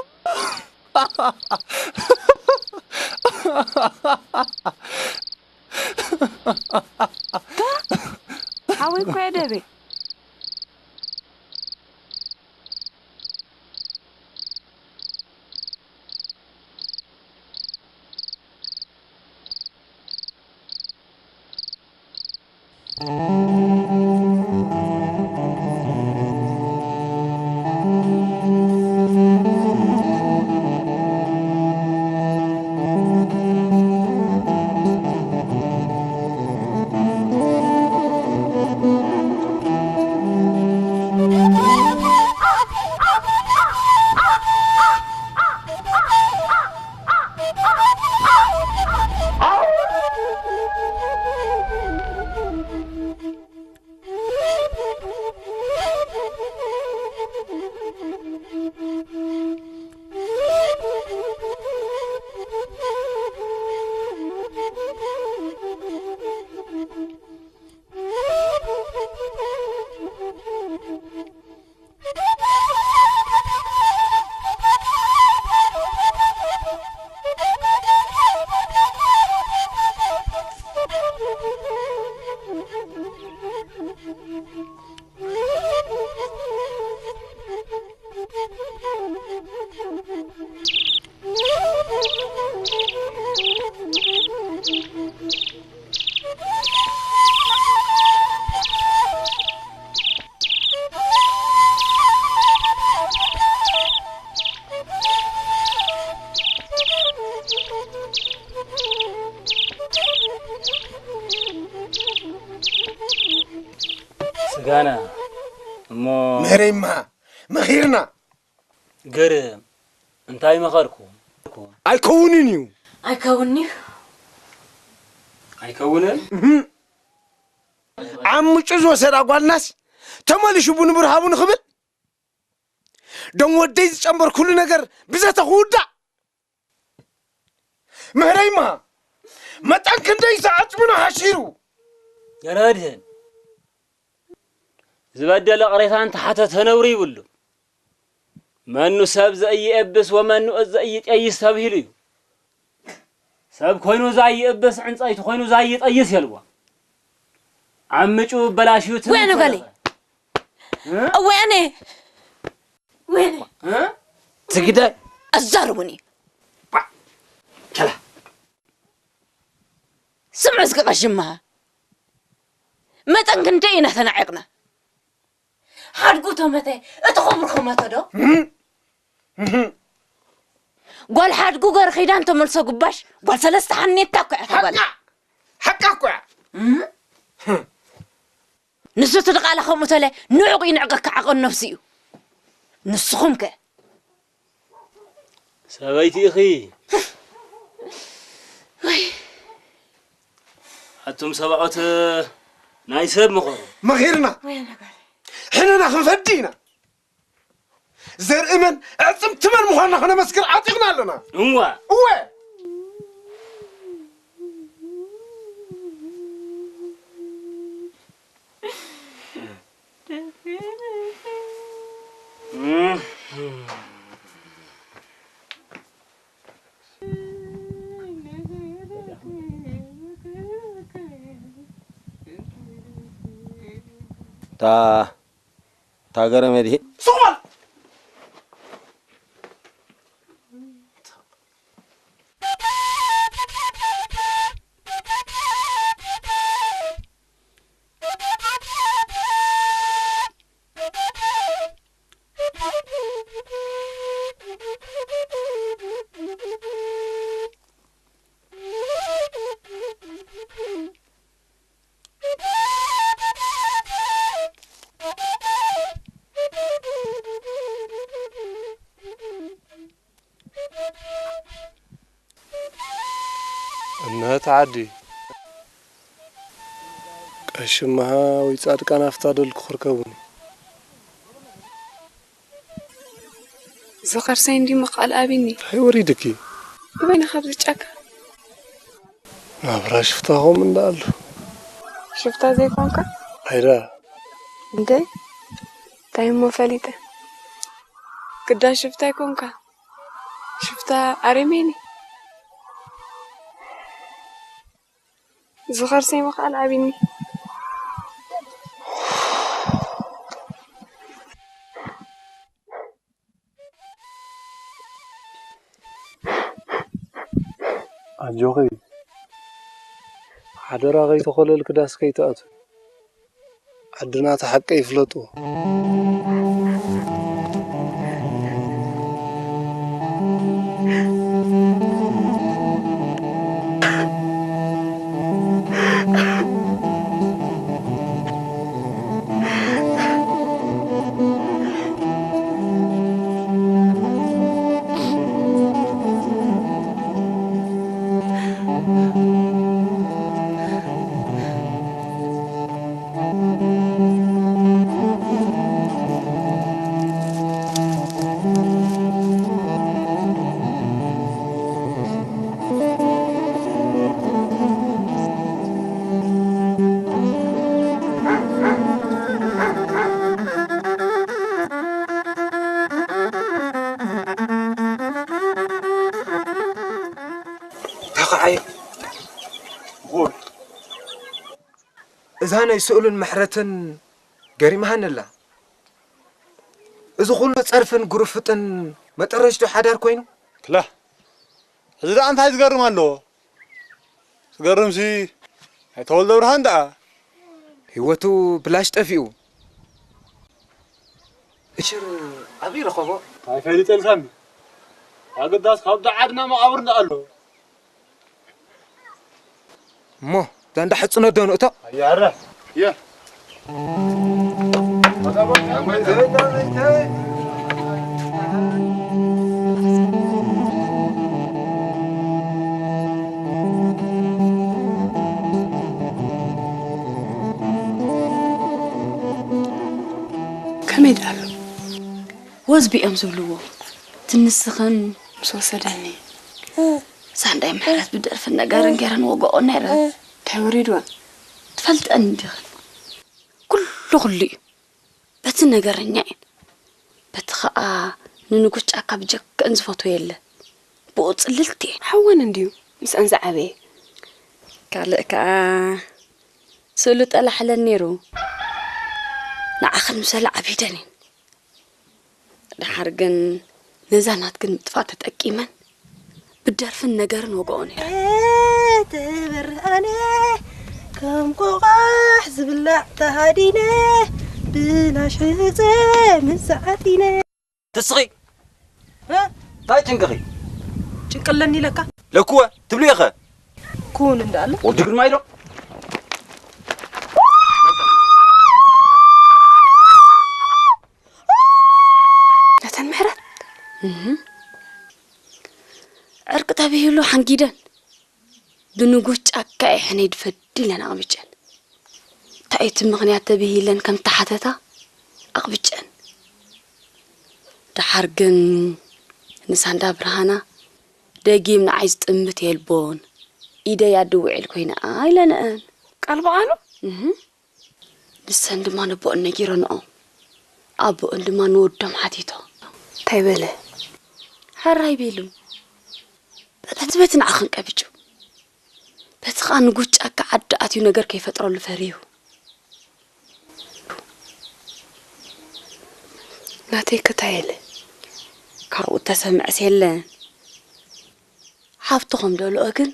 ታ፣ ሓወይ እኮ የደበ። ስጋና እሞ ምህረይማ መኺርና። ግርም፣ እንታይ መኸርኩ? ኣይከውንን እዩ። ኣይከውንን እዩ። ኣይከውንን? እህም። ዓምጩ ዝወሰዳ ጓልናስ ተመሊሹ ብንቡር ሃቡ ንኽብል ደም ወደይ ዝጨንበርኩሉ ነገር ብዘተ ክውዳእ። ምህረይማ፣ መጠን ክንደይ ሰዓት ምኖ ሓሺሩ። ገረድህን ዝበደለ ቅሬታ እንተሓተተ ነውሪ ይብሉ። መኑ ሰብ ዘይእብስ ወመኑ እዝ ዘይጠይስ ተብሂሉ እዩ። ሰብ ኮይኑ ዘይእብስ ዕንፀይቲ ኮይኑ ዘይጠይስ የልዋ። ዓምጩ በላሽዩ ትንሽ ወይኑ ገሌ። ተረፈ። እ? ወይኔ። ወይኔ። እ? ትግደ። ኣዛርቡኒ። ባ-፣ ቸላ። ስምዑ እስኪ ቀሽማ። መጠን ክንደይ ኢና ተናዒቕና? ሓድጉ ተመተ፣ እቲ ኽብርኹም መተ ዶ? ጓል ሓድጉ ገር ኺዳን ተመልሶ ጉባሽ፣ ጓል ሰለስተ ሓኔታ እኮ እያ ተባለ። ሓቃ! ሓቃ እኮ እያ። እም? ንሱ እቲ ድቓላ ከምኡ ተለ፣ ንዕቑ ይንዕቀካ ዓቐን ነብሱ እዩ። ንስኹም ከ? ሰበይቲ ኢኺ። ወይ። ኣቱም ሰብኣት ናይ ሰብ ምኾኑ። መኺርና። ወይ ነገር። ሕነና ክንፈዲ ኢና። ዘርኢ መን ኣዕጽምቲ መን ምዃንና ከነመስክር ዓጢቕና ኣለና። እዋ። እወ። እታ እታ ገረመድሂ። ሱቕ በል! እነሆ እቲ ዓዲ። ቀሺ እምሃ ወይ ጻድቃን ኣፍታ ደልኩ ክርከቡኒ። ዝኸርሰይ እንዲ ምኽኣል ኣብኒ። እንታይ ወሪድኪ? ኣበይና ካብዚ ጫካ? ናብራ ሽፍታ ኸም እንዳ ኣሎ። ሽፍታ ዘይኮንካ? ኣይዳ። እንደ እንታይ እሞ ፈሊጠ? ግዳ ሽፍታ ኣይኮንካ። ሽፍታ ኣረሜኒ። ዝኸርሰይ ምኽኣል ኣብኒ። ኣጆኺ፣ ሓደራ ከይተኾለልኪ ዳስ ከይትኣትዊ። ዓድና እቲ ሓቂ ይፍለጥዎ። ተኸዓየ። እዛ ናይ ስእሉን ምሕረትን ገሪማሃኒ ኣላ። እዚ ኩሉ ጸርፍን ግሩፍጥን መጠረሽቱ ሓዳር ኮይኑ? ክላ፣ እዚ ደኣ እንታይ ዝገርም ኣለዎ? ዝገርምሲ ናይ ተወልደ ብርሃን ደኣ። ህይወቱ ብላሽ ጠፊኡ። እሽር፣ ኣበይ ረኸቦ? ኣይፈልጥን ሳሚ። ኣገዳስ ካብ ደዓድና መቓብር ደኣ ኣሎ። እሞ፣ እዛ እንዳ ሕጽኖ ዶ ንእቶ? ኣያረ። የ። ከመይ ደኣሉ? ወዝቢ እዮም ዝብልዎ። ትንስኽን ምስ ወሰደኒ። ሳንዳይ ምሕረት ብደርፍን ነገርን ገይረን ወግኦ ነይረን። እንታይ ወሪድወን? ትፈልጠን እንዲኽን? ኩሉ ኩሉ እዩ። በቲ ነገረኛ እየን። በቲ ኸኣ ንንጉስ ጫካ ብጀክአን ዝፈትዎ የለ። ብኡ ጽልልቲ እየን። ሓወን እንድዩ ምስአን ዝዓበየ። ካልእ ከኣ ስእሉ ጠላሕለን ነይሩ። ንዓኽን ምሰለ ዓቢደን እየን። ደሓር ግን ነዛ ናትክን ምጥፋእ ተጠቂመን ብደርፍን ነገርን ወግኦ ነይረን። ተበርሃነ ከም ቆቋሕ ዝብላዕ ተሃዲነ ብላሽ ሕፀ ምሳዓቲነ። ትስኺ? እ? እንታይ ጭንቅኺ? ጭንቂ ኣለኒ ኢለካ? ለኩወ ትብልዮ ኸ? ኩን እንዳለ? ወዲ ግርማ ኢሎ? ነተን ምሕረት? እህ። ዕርቂ ተብሂሉ ሓንጊደን። ብንጉስ ጫካ እየ ሕነይ ድፈዲ ኢለን ኣቕቢጨን። እንታይ እቲ ምኽንያት ተብሂለን ከም ተሓተታ ኣቕቢጨን። ደሓር ግን ንሳንዳ ብርሃና ደጊም ንዓይ ዝጥምት የልቦን፣ ኢደይ ኣድውዕል ኮይና ኢለንአን። ቃል ብቓሉ? እህ። ንሰን ድማ ነቦአን ነጊረንኦ። ኣቦአን ድማ ንወዶም ሓቲቶ። እንታይ በለ? ሕራይ ቢሉ። በቲ በቲ ንዓኽን ቀቢጩ። በቲ ኸኣ ንጉስ ጫካ ዓዲ ኣትዩ ነገር ከይፈጥረሉ ፈሪሁ። ናተይ ክታይ ኢለ? ካብኡ ተሰምዕስ የለን። ሓፍትኹም ደልኦ ግን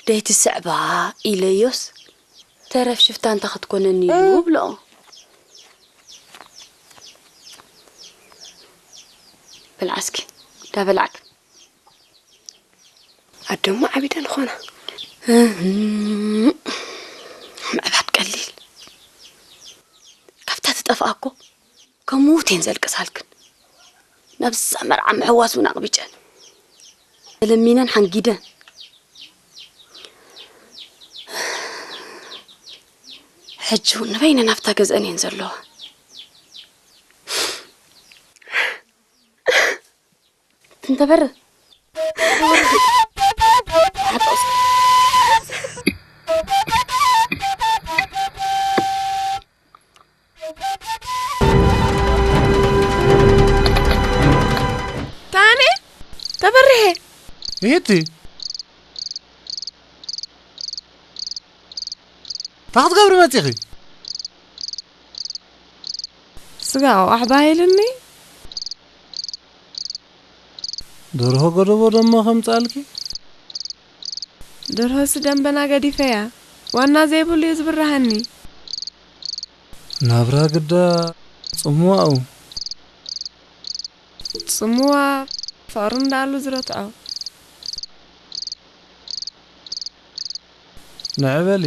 ደይትስዕባ ኢለዮስ፣ ተረፍ ሽፍታ እንተ ክትኮነኒ ኢሉ ብልኦ። ብልዓ እስኪ፣ ዳበላዕክ። ኣደሞ ዓቢደን ኾና። እህም፣ ምዕባድ ቀሊል። ካብታ ትጠፍኣ እኮ ከም ምዉት እየን ዘልቅሳልክን። ናብዛ መርዓ ምሕዋስ እውን ኣቕቢጨን። ተለሚነን ሓንጊደን። ሕጂ እውን ንበይነን ኣብታ ገዝአን እየን ዘለዋ። ትንተበር። ታኔ ተበርሄ። ይህቲ እንታይ ክትገብሪ መጺኺ? ስጋ ኣውዓሕ ባሂልኒ። ደርሆ ገደቦ ደሞ ከምጻልኪ። ደርሆሲ ደንበና ገዲፈያ። ዋና ዘይብሉ እዩ ዝብርሃኒ። ናብራ ግዳ ጽምዋ እዩ። ጽምዋ ፍቕሪ እንዳኣሉ ዝረትዖ። ንዕበሊ።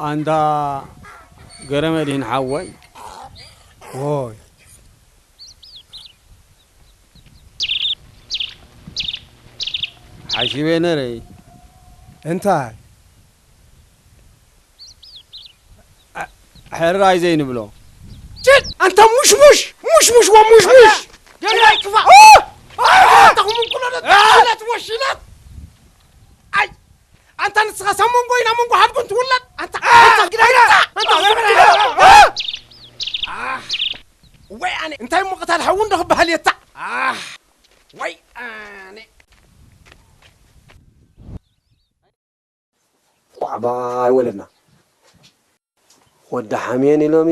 ኣንታ ገረመድህን ሓወይ። ዎይ። ሓሲበ ነረይ። እንታይ? አ-፣ ሕራይ ዘይንብሎ። ጭድ! ኣንታ ሙሽሙሽ! ሙሽሙሽ ወሙሽሙሽ! ገላይ ክፋ! ኦ! ኣታ ኩምንኩሎ ዶ ትውለድ ወሽለት! ኣይ! ኣንታ ንስኻ ሳብ መንጎ ኢና መንጎ ሓድጉን ትውለድ! ኣንታ፣ ኣንታ፣ ኣንታ፣ ኣንታ፣ ኣንታ፣ ኣህ! ወይ ኣነ፣ እንታይ እሞ ቀታል ሓዊ እንዶ ክበሃል እየ፣ እታ! ኣህ! ወይ ኣነ! ቋዕባ ኣይወለድና። ወዲ ሓሜን ኢሎሚ፣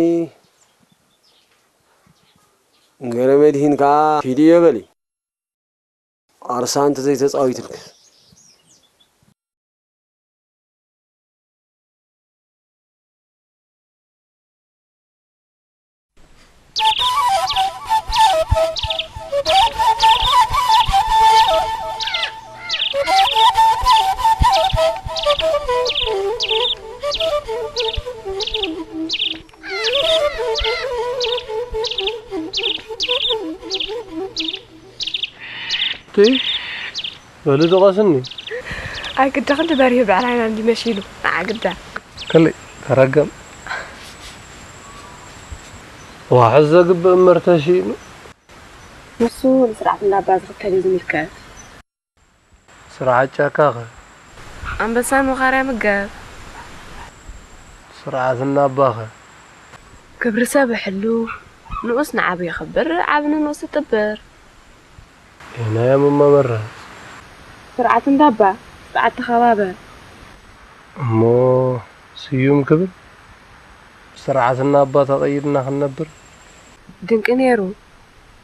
ገረመድሂን ከኣ ኪዲ እየ በሊ። ኣርሳ እንተ ዘይተጻዊትልኪ። በሉ ድቐስኒ። ኣይ ግዳ ክንዲ በሪሁ ብዕራይና እንዲ መሲሉ ንዓ ግዳ። ከለይ ተረገም። ዋሕስ ዘግብእ እምበር ተሲእኑ። ንሱ ንስርዓት እንዳባ ዝኽተል እዩ ዝምልከት። ስርዓት ጫካኸ? ኣንበሳን መኻርያ ምገብ። ስርዓት እናባኸ? ክብሪ ሰብ ይሕሉ፣ ንኡስ ንዓቢ የኽብር፣ ዓቢ ንንኡስ ይጥብር። የናዮም እሞ መረ? ስርዓት እንዳባ፣ ስርዓት ተኸባበር። እሞ ስዩም ክብል? ስርዓት እናባ ተቐይድና ክንነብር? ድንቂ ነይሩ።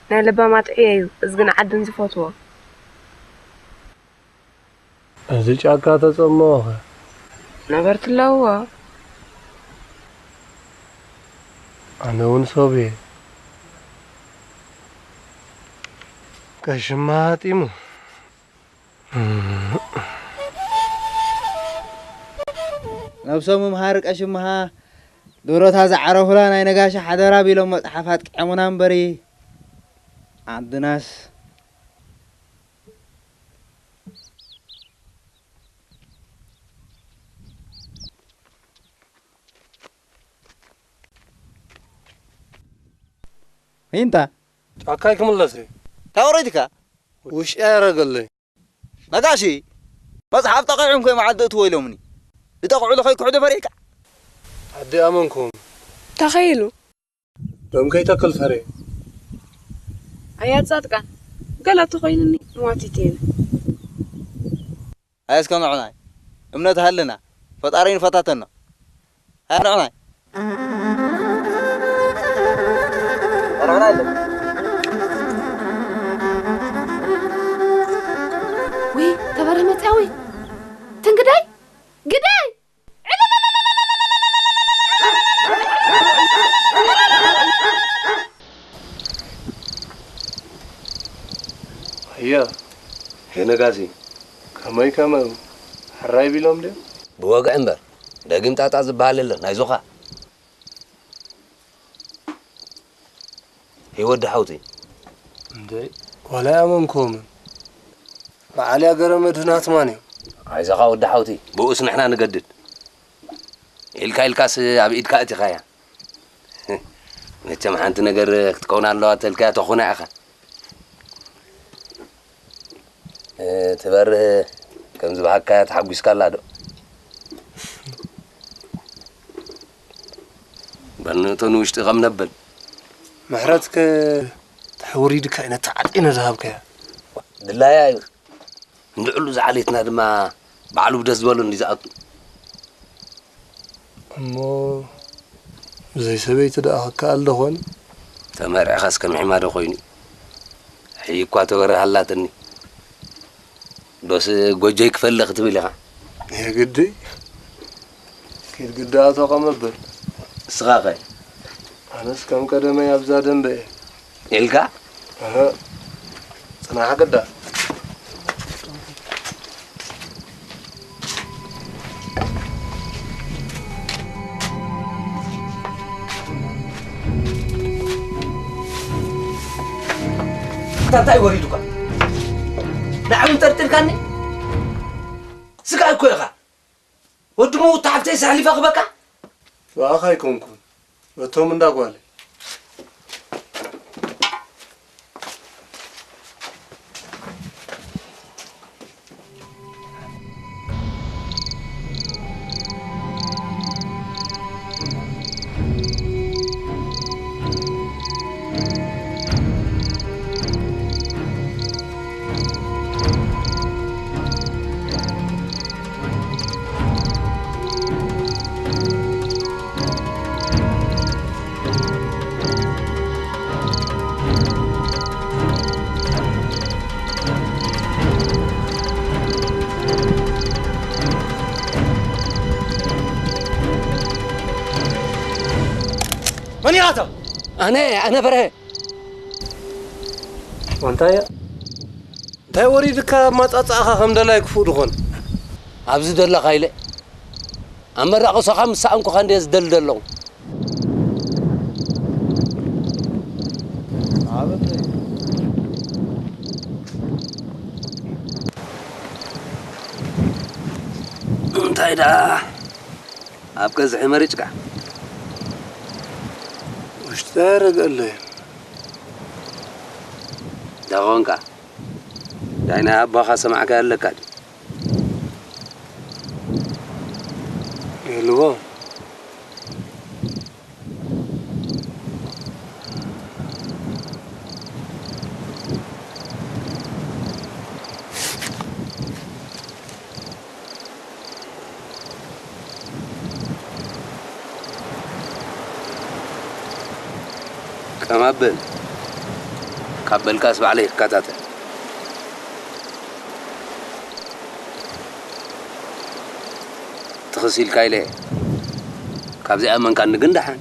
ናይ ለባማት ዕዮ እዩ፣ እዝግን ዓድን ዝፈትዎ። እዚ ጫካ ተጸምኦኸ? ነበርቲ ኣለውዎ። ኣነ እውን ሰብ እየ። ቀሽማ ሃጢሙ። ነብሶም ምምሃር ቀሽምሃ፣ ድሮታ ዝዓረፉላ ናይ ነጋሽ ሓደራ ቢሎም መጽሓፍ ኣጥቂዖምና እምበሪ፣ ዓድናስ። ሂንታ። ጫካይ ክምለስ እየ። እንታይ ወረድካ? ውሽጢ ኣየረገለይ። ነጋሺ፣ መጽሓፍ ጠቒዖም ከይ መዓልቲ እትዎ ኢሎምኒ። ዝጠቕዑ ለኸይ ክሕዶ ፈሪሕካ? ኣዲ ኣመንኩም። ተኸይሉ። ደም ከይተክል ፈሬ። ኣያ ጻድቃን፣ ገለ ተኾይኑኒ ሞቲት እየ። ኣይ እስከ ንዑናይ፣ እምነት ሃልና፣ ፈጣሪ ንፈታተና። ኣይ ንዑናይ። ውይ፣ ተበርህ መጽያ፣ ውይ። ትንግዳይ፣ ግዳይ! ኣያ፣ ሄነጋሲ፣ ከመይ ከመይ፣ ሕራይ ቢሎም ድዮም? ብወግዒ እምበር፣ ደጊም ጣጣ ዝበሃል የለን፣ ኣይዞኻ። ሄይ ወዲ ሓውቲ። እንዴ፣ ዋላ ኣይኣመንኩዎምን። በዓል ያገረ መድህናት ማን እዩ? ኣይዞኻ ወዲ ሓውቲ፣ ብኡስ ንሕና ንገድድ። ኢልካ ኢልካስ ኣብ ኢድካ ኣእቲኻያ። መቸም ሓንቲ ነገር ክትከውን ኣለዋ ተልካያ ተኾና ኢኻ። እ፣ ትበርህ ከም ዝበሃካያ ተሓጒስካ ኣላ ዶ? በል ንእቶ ንውሽጢ ከም ነብል። ምሕረትከ ተሕውሪድካ ኢነ ተዓጢነ ዝሃብካያ። ድላያ እዩ። እንድዕሉ ዝዓሌትና ድማ ባዕሉ ብደስ ዝበሎ እንዲ ዝኣቱ። እሞ ብዘይ ሰበይቲ ደኣ ክከኣል ዶ ኾን? ተመርዕኻስ ከም ዒማ ዶ ኾይኑ? ሕይ እኳ ተበርህ ኣላትኒ። ዶስ ጎጆይ ክፈሊ ክትብል ኢኻ? የግዲ። ኪድ ግዳ ኣቶ ቀመብል። እስኻኸ? ኣነስ ከም ቀደመይ ኣብዛ ደንበ እየ። ኢልካ? እህ፣ ጽናሕ ግዳ። እንታይ ወሪዱካ? ንዓይ እውን ጠርጢርካኒ? ስጋ እኮ ኢኻ። ወዲ ምውት ሓፍተይ ሳሕሊፈ ክበካ? ብኣኻ ኣይኮንኩን፣ በቶም እንዳ ጓለይ። መን ኢኻ ኣታ? ኣነ፣ ኣነ በርሀ። ኣንታ እያ። እንታይ ወሪድካ ኣብ ማጻጻእኻ ከም ደላይ ክፉእ ድኾን? ኣብዚ ደለኻ ኢለ። ኣብ መራቕሶኻ ምስ ሰኣንኩኻ እንድየ ዝደሊ ዘለኹ። ዳ ኣብ ቀዝሒ መሪጭካ ውሽጢ ያረገለይ ደኾንካ ዳይና ኣባኻ ሰማዕካ ኣለካ ድዩ? የልዎ። ቀማበል ካብ በልካስ ባዕለይ ይከታተል። ትኽስ ኢልካ ኢለ እየ። ካብዚኣ መንካኒ ግን ደሓን።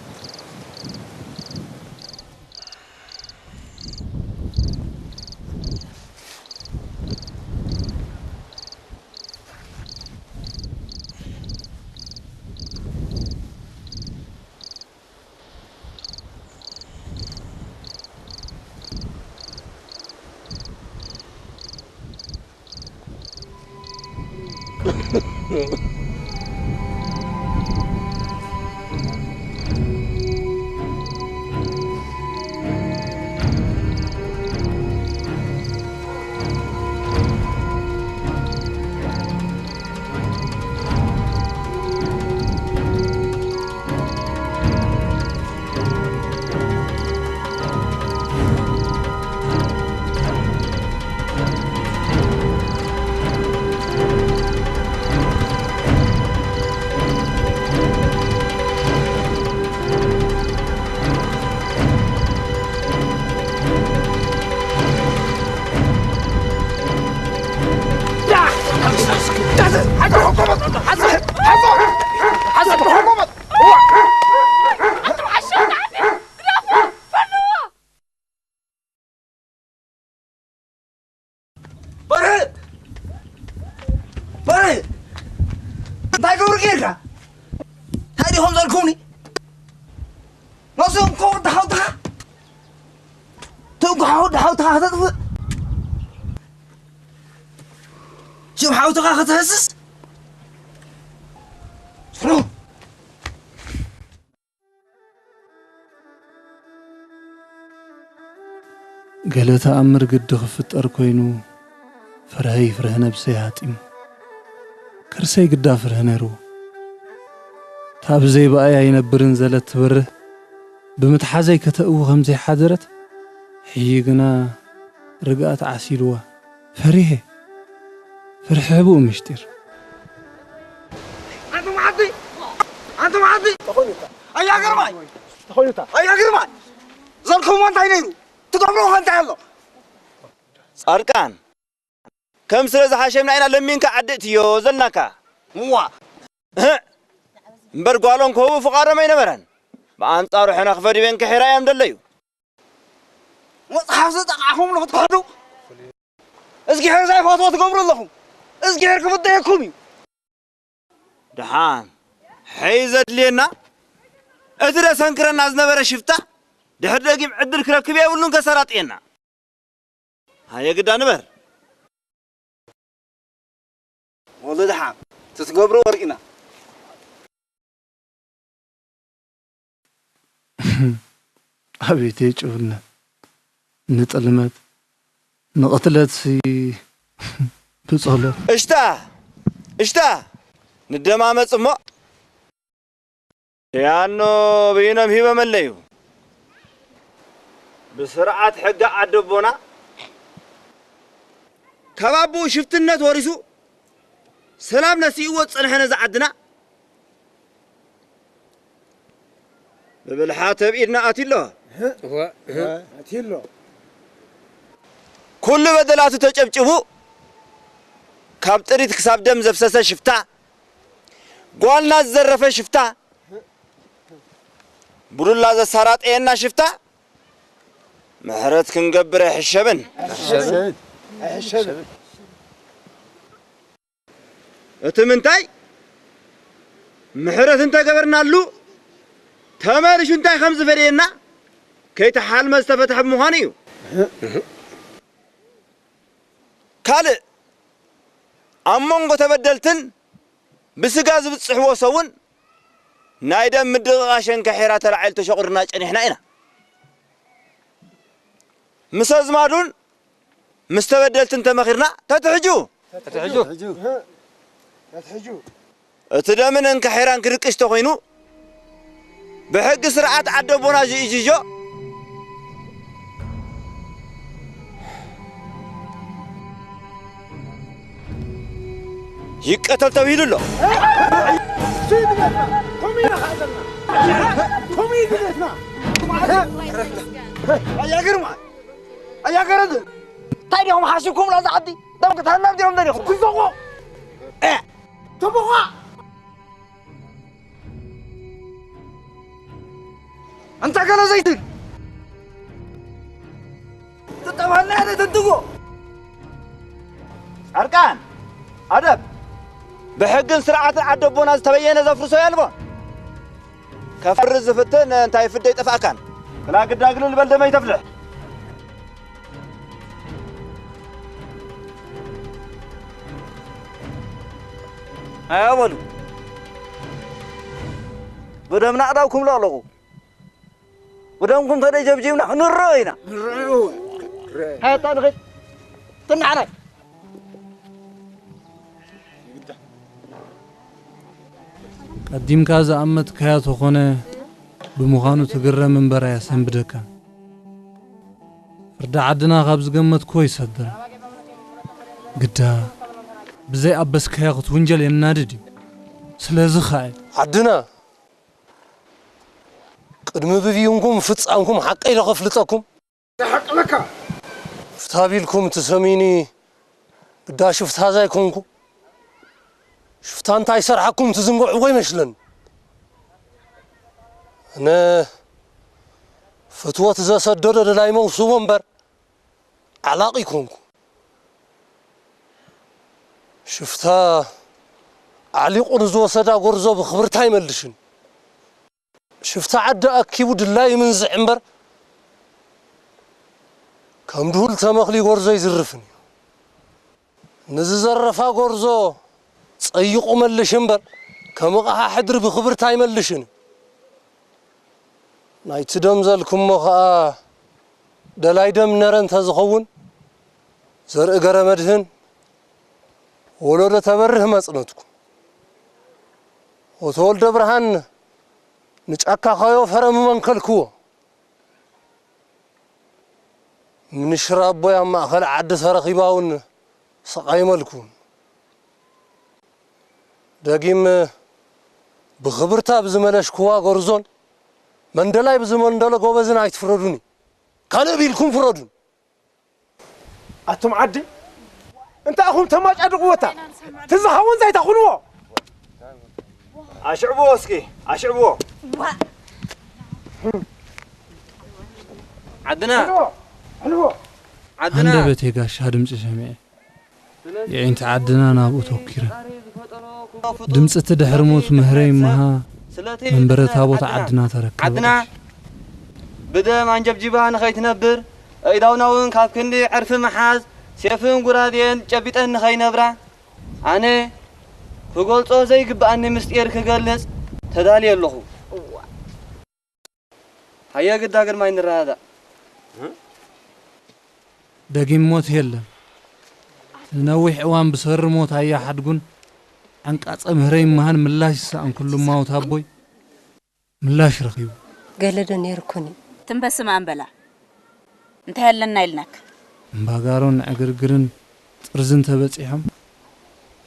በርሀ! በርሀ! እንታይ ገብሩ ጌርካ? እንታይ ዲኹም ዘልኩምኒ? ነሱ እንኮ ወዲ ሓውትኻ? ትንኮ ሓው-፣ ወዲ ሓውትኻ ከተጥፍእ? ሽም ሓውትኻ ከተህስስ? ስሩ! ገለ ተኣምር ግዲ ክፍጠር ኮይኑ፣ ፍርሀይ ፍርሀ ነብሰይ ሃጢሙ። ከርሰይ ግዳ ፍርሀ ነይርዎ። እታ ብዘይ ብኣይ ኣይነብርን ዘለት ትበርህ፣ ብምትሓዘይ ከተእዊ ከም ዘይሓደረት፣ ሕጂ ግና ርግኣት ዓሲልዋ። ፈሪሀ። ፍርሒ ሕቡእ ምሽጢር። ኣንቱም ዓዲ! ኣንቱም ዓዲ! ተኾይኑታ። ኣያ ግርማይ! ተኾይኑታ። ኣያ ግርማይ! ዘልኩሞ እንታይ ነይሩ? ትገብርዎ እንታይ ኣሎ? ጻድቃን፣ ከም ስለ ዝሓሸምና ኢና ለሚንካ ዓዲ እትዮ ዘልናካ። እዋ! እህ! እምበር ጓሎም ክህቡ ፍቓዶም ኣይነበረን። ብኣንጻሩ ሕነ ክፈድበን ክሒራ እዮም ደለዩ። መጽሓፍ ዝጠቕዓኹምሉ ክትክሕዱ፣ እዝጊሄር ዘይፈትዎ ትገብሩ ኣለኹም። እዝጊሄር ክፍደየኩም እዩ። ደሓን፣ ሐይ ዘድልየና፣ እቲ ደሰንክረና ዝነበረ ሽፍታ፣ ድሕሪ ደጊም ዕድል ክረክብ የብሉን ከሰራጥየና። ሃየ ግዳ ንበር። ወሎ ደሓን፣ ትትገብሮ ወርኢና። ኣቤት የጭውነት፣ ንጥልመት፣ ንቕትለትሲ ብጸሎት። እሽታ፣ እሽታ፣ ንደማመጽ እሞ። ያኖ ብይኖም ሂቦም ኣለዩ። ብስርዓት ሕጊ ዓደቦና ካብ ኣቦኡ ሽፍትነት ወሪሱ ሰላም ነሲእዎ ዝጸንሐ ነዚ ዓድና ብብልሓት ኣብ ኢድና ኣትዩ ኣሎ። እወ፣ እህ። ኣትዩ ኣሎ። ኩሉ በደላቱ ተጨብጭቡ ካብ ጥሪት ክሳብ ደም ዘፍሰሰ ሽፍታ፣ ጓልና ዝዘረፈ ሽፍታ፣ ብዱላ ዘሳራጠየና ሽፍታ፣ ምሕረት ክንገብር ኣይሕሸብን። ኣይሕሸብን። ኣይሕሸብን። እቲ ምንታይ ምሕረት እንተገበርናሉ፣ ተመሊሹ እንታይ ከም ዝፈደየና ከይተሓልመ ዝተፈትሐ ብምዃኑ እዩ። ካልእ፣ ኣብ መንጎ ተበደልትን ብስጋ ዝብጽሕዎ ሰብን ናይ ደም ምድቕቓ ሸንከ ሒራ ተላዒሉ ተሸቑርና ጸኒሕና ኢና። ምስ ኣዝማዱን ምስ ተበደልትን ተመኺርና ተትሕጁ። ተትሕጁ። እቲ ደምን እንካሒራን ክድቅሽ ተኾይኑ ብሕጊ ስርዓት ዓደቦና ዝእዝዞ ይቀተል ተብሂሉ ኣሎ። ኣያ ግርማ፣ ኣያ ገረድ፣ እንታይ ዲኹም ሓሲብኩም ላዛ ዓዲ? ደም ክትሃናብ ዲኹም ደሊኹም? ትዘቑ! እ! ትቡቑ! ኣንታ ገለ ዘይትብል! ትጠብሃልና እያ ተትንትጎ! ጻድቃን፣ ኣደብ! ብሕግን ስርዓትን ዓዲ ኣቦና ዝተበየነ ዘፍርሶ የልቦን። ከፍርስ ዝፍትን እንታይ ፍደ ይጠፍኣካን። ክላ ግዳ ግልል በል ደመይ ተፍልሕ። ኣያ በሉ። ብደምና ኣእዳውኩም ለቕለቑ። ብደምኩም ተደይ ጀብጂብና ክንረኦ ኢና። ንረኦ። ሃታ ንኸድ። ትናዓናይ። ቀዲምካ ዝኣመትካዮ ተኾነ ብምዃኑ ትግረም እምበር ኣየሰንብደካን። ፍርዲ ዓድና ካብ ዝገመትክዎ ይሰድር። ግዳ ብዘይ ኣበስካዮ ክትውንጀል የናድድ እዩ። ስለዚ ኸኣ ዓድና ቅድሚ ብብይንኩም ፍጻምኩም ሓቀይ ዶ ከፍልጠኩም? ሓቅለካ። ሽፍታ ቢልኩም ትሰሚኒ ግዳ ሽፍታ ዛይኮንኩ። ሽፍታ እንታይ ሰርሓኩም ትዝንግዕዎ ይመስለኒ። ኣነ ፍትወት ዘሰደዶ ደላይ መውስቦ እምበር ዓላቕ ይኮንኩ። ሽፍታ ዓሊቑ ንዝወሰዳ ጎርዞ ብኽብርታ ይመልሽን። ሽፍታ ዓዲ ኣኪቡ ድላዩ ይምንዝዕ እምበር፣ ከም ድሁል ተመኽሊ ጎርዞ ይዝርፍን እዩ። ንዝዘረፋ ጎርዞ ጸይቑ መልሽ እምበር፣ ከም ኣቕሓ ሕድሪ ብኽብርታ ኣይመልሽን እዩ። ናይቲ ደም ዘልኩሞ ኸኣ ደላይ ደም ነረ እንተዝኸውን፣ ዘርኢ ገረመድህን ወለዶ ተበርህ መጽነትኩ። ወተወልደ ብርሃን ንጫካ ከዮፈረ ምመንከልክዎ። ምንሽር ኣቦይ ኣብ ማእኸል ዓዲ ተረኺባ እውን ስቕ ኣይመልኩን። ደጊም ብኽብርታ ብዝመለሽክዋ ጎርዞን መንደላይ ብዝመንደሎ ጎበዝን ኣይትፍረዱኒ። ካልእ ቢልኩም ፍረዱን። ኣቱም ዓዲ እንታይ ኢኹም ተማጫድቕዎ? እታ ትዝኸውን ዘይተኹንዎ። ኣሽዕብዎ እስኪ፣ ኣሽዕብዎ። ዓድና፣ ሕልዎ፣ ሕልዎ። ዓድና። ሃንደበተይ ጋሻ ድምፂ ሰሚዐ። የዒንቲ ዓድና ናብኡ ተኪረን። ድምፂ እቲ ድሕሪ ሞት ምህረ ይመሃ መንበረ ታቦት ዓድና ተረከበ። ዓድና ብደም ኣንጀብጂባ ንኸይትነብር፣ ኣእዳውና እውን ካብ ክንዲ ዕርፊ ምሓዝ፣ ሴፍን ጉራዴን ጨቢጠን ንኸይነብራ፣ ኣነ ክገልጾ ዘይግብኣኒ ምስጢር ክገልጽ ተዳልየ ኣለኹ። ሃየ ግዳ ግርማይ ንረዳዳእ። ደጊም ሞት የለን። ንነዊሕ እዋን ብሰሪ ሞት ኣያሓድጉን ዓንቃጸ ምህረ ይመሃን ምላሽ ዝሰኣንኩሉ እማወት ኣቦይ ምላሽ ረኺቡ። ገለ ዶ ነይርኩን እዩ? ትንበስም ኣንበላ እንታይ ኣለና ኢልናክ? እምባጋሮን ዕግርግርን ጥርዝን ተበጺሖም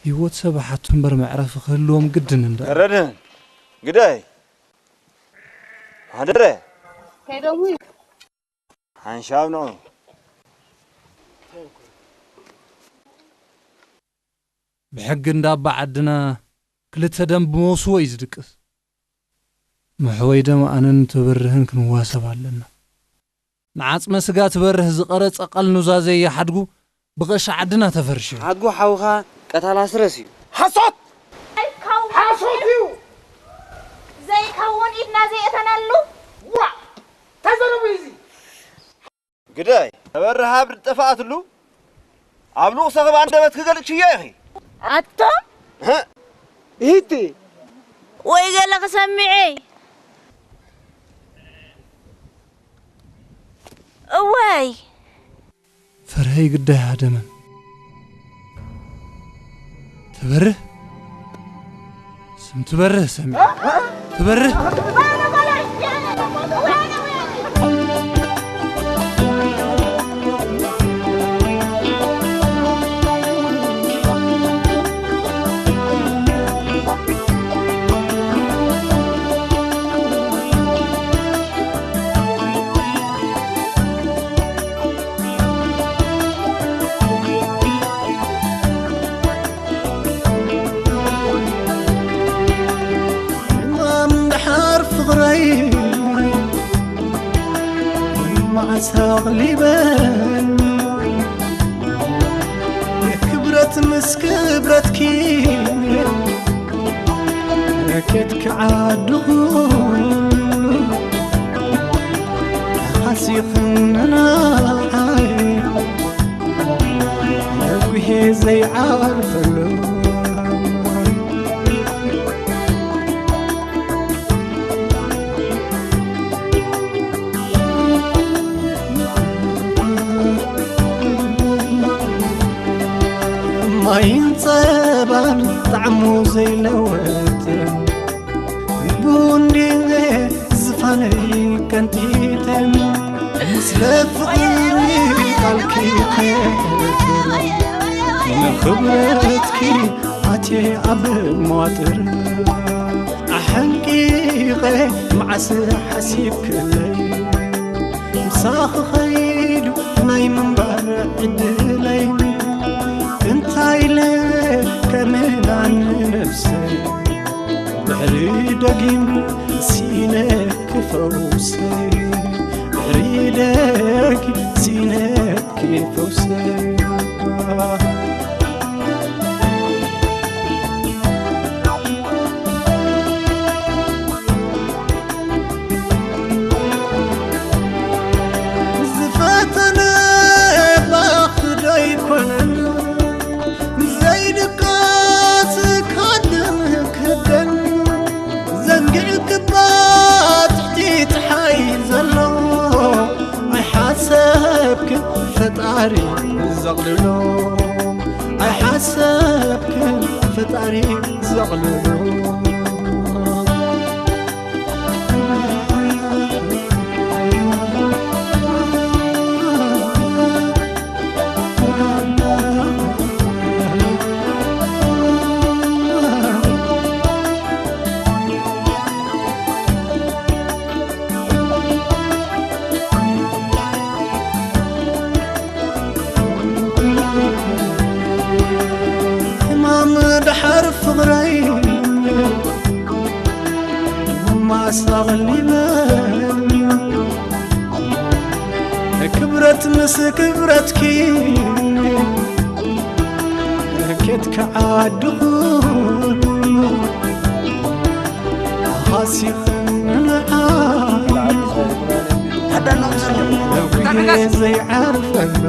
ህይወት ሰብ ሓቱ እምበር መዕረፊ ክህልዎም ግድን እንዳ። ረድህን ግዳይ ማህደረ ከይደዊ ሓንሻብ ንዑ። ብሕጊ እንዳ ኣባ ዓድና ክልተ ደም ብመውስቦ እዩ ዝድቅስ። መሕወይ ደም ኣነን ተበርህን ክንዋሰብ ኣለና። ንዓጽመ ስጋ ትበርህ ዝቐረጸ ቃል ኑዛዜ ይሓድጉ ብቐሺ ዓድና ተፈርሽዩ። ሓድጉ ሓውኻ ቀታል ኣስረስ እዩ። ሓሶት! ኣይከውን። ሓሶት እዩ! ዘይከውን ኢድና ዘይእተናሉ። ዋ! እንታይ ዘረቡ እዩ እዚ? ግዳይ፣ ተበርህ ኣብ ዝጠፍኣትሉ ኣብ ልኡኽ ሰኽብ ኣንደበት ክገልጽ ሽዮ ኢኺ። ኣቶም እህ! ኢቲ ወይ ገለ ክሰምዐ። እዋይ። ፈርሀይ ግዳይ ሃደመን። ትበርህ? ስም ትበርህ ሰሚዕ። ትበርህ? ሕማም ድሓር ፍቕረይ መዓስ ኣቕሊበን ክብረት ምስ ክብረትኪ ኬድኪ ዓድኹ ሓሲኽኒ ንዓይ ነዊሄ ዘይዓርፈሉ። ማይን ጸባን ጣዕሙ ዘይለወጥ ቡንዲ ዝፋነይ ቀንጢጠ፣ ስለ ፍቕሪ ቃልኪ ከየጥር፣ ንኽብረትኪ ኣትየ ኣብ መዋጥር። ኣሐንቂቐ መዓስ ሓሲብክለይ፣ ምሳኺ ኸይዱ ናይ ምንባር ዕድለይ። እንታይ ኢለ ከምና ንነብሰይ፣ ድሕሪ ደጊም ሲነኪ ፈውሰይ፣ ድሕሪ ደጊም ሲነኪ ፈውሰይ። ዝፈተነ ባኽ ዶ ኣይኮነን ዘይድቃስ ካድም ክደን ዘንጊዕክባ ትሕቲ ፀሓይ ዘሎ ኣይሓሰብክን ፈጣሪ ዘቕልሎ ኣይሓሰብክን ፈጣሪ ዘቕልሎ። ሕማም ድሓር ፍቕረይ ማሳ ቐሊበ ክብረት ምስ ክብረትኪ ኬድካ ዓድኹ ሃሲኽኒ ንዓይ ነዊሕ ዘይዓርፈሉ።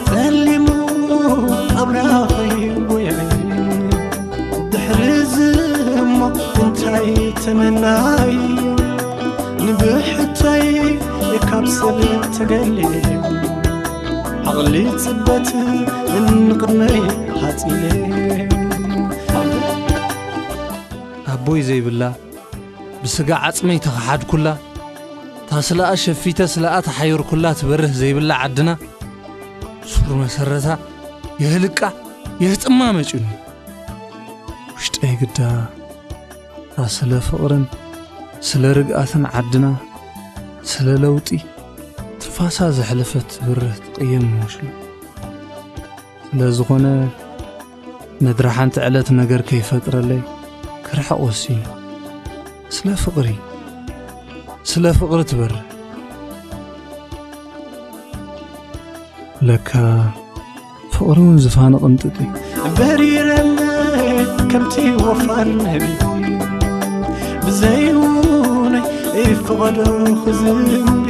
ጸሊሙ ኣብራኸይ ጎያይ ድሕሪ ዝሞ እንታይ ተመናይ ንብሕተይ ካብ ሰብ ተገሊ ዓቕሊ ጽበት እንቕድመይ ሃጺለ ኣቦይ ዘይብላ ብስጋ ዓጽመይ ተኸሓድኩላ፣ ታስለኣ ሸፊተ ስለኣ ተሓየርኩላ ትበርህ ዘይብላ ዓድና፣ ሱር መሰረታ የህልቃ የህጥማ መጺኡኒ። ውሽጠይ ግዳ ስለ ፍቕርን ስለ ርግኣትን ዓድና፣ ስለ ለውጢ ትንፋሳ ዘሕለፈት ትበርህ ትቕየም ይመስሎ። ስለ ዝኾነ፣ ንድሪ ሓንቲ ዕለት ነገር ከይፈጥረለይ ክርሕቕ ወሲኑ። ስለ ፍቕሪ፣ ስለ ፍቕሪ ትበርህ። ለካ ፍቕሪ እውን ዝፋነ ቅንጥጥ እዩ። በሪረን ከምቲ ወፋር ነቢ ብዘይውነይ ፍቐዶ ክዝምሪ፣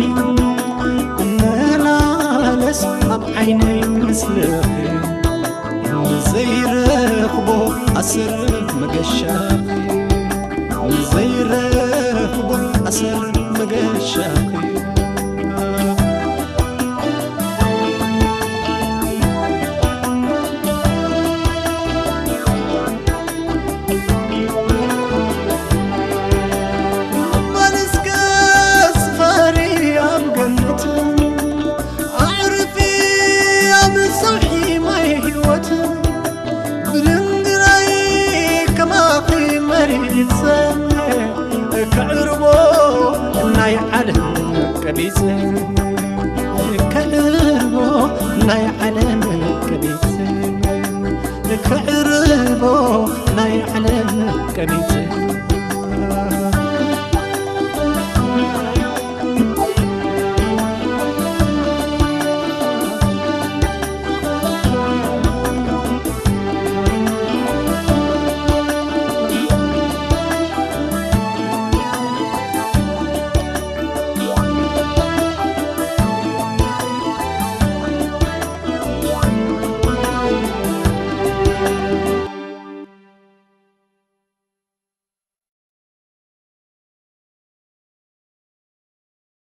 መላለስ ኣብ ዓይነይ ምስልኺ፣ ዘይረኽቦ ኣሰር መገሻኺ፣ ዘይረኽቦ ኣሰር መገሻኺ። በል እስከ ስፈሪ ኣብ ገነት፣ ኣዕርፊ ኣብ ሰውሒ ማይ ህይወት፣ ብድንግናይ ከማኺ መሪጸ፣ ከዕርቦ ናይ ዓለም ቀቢጸ።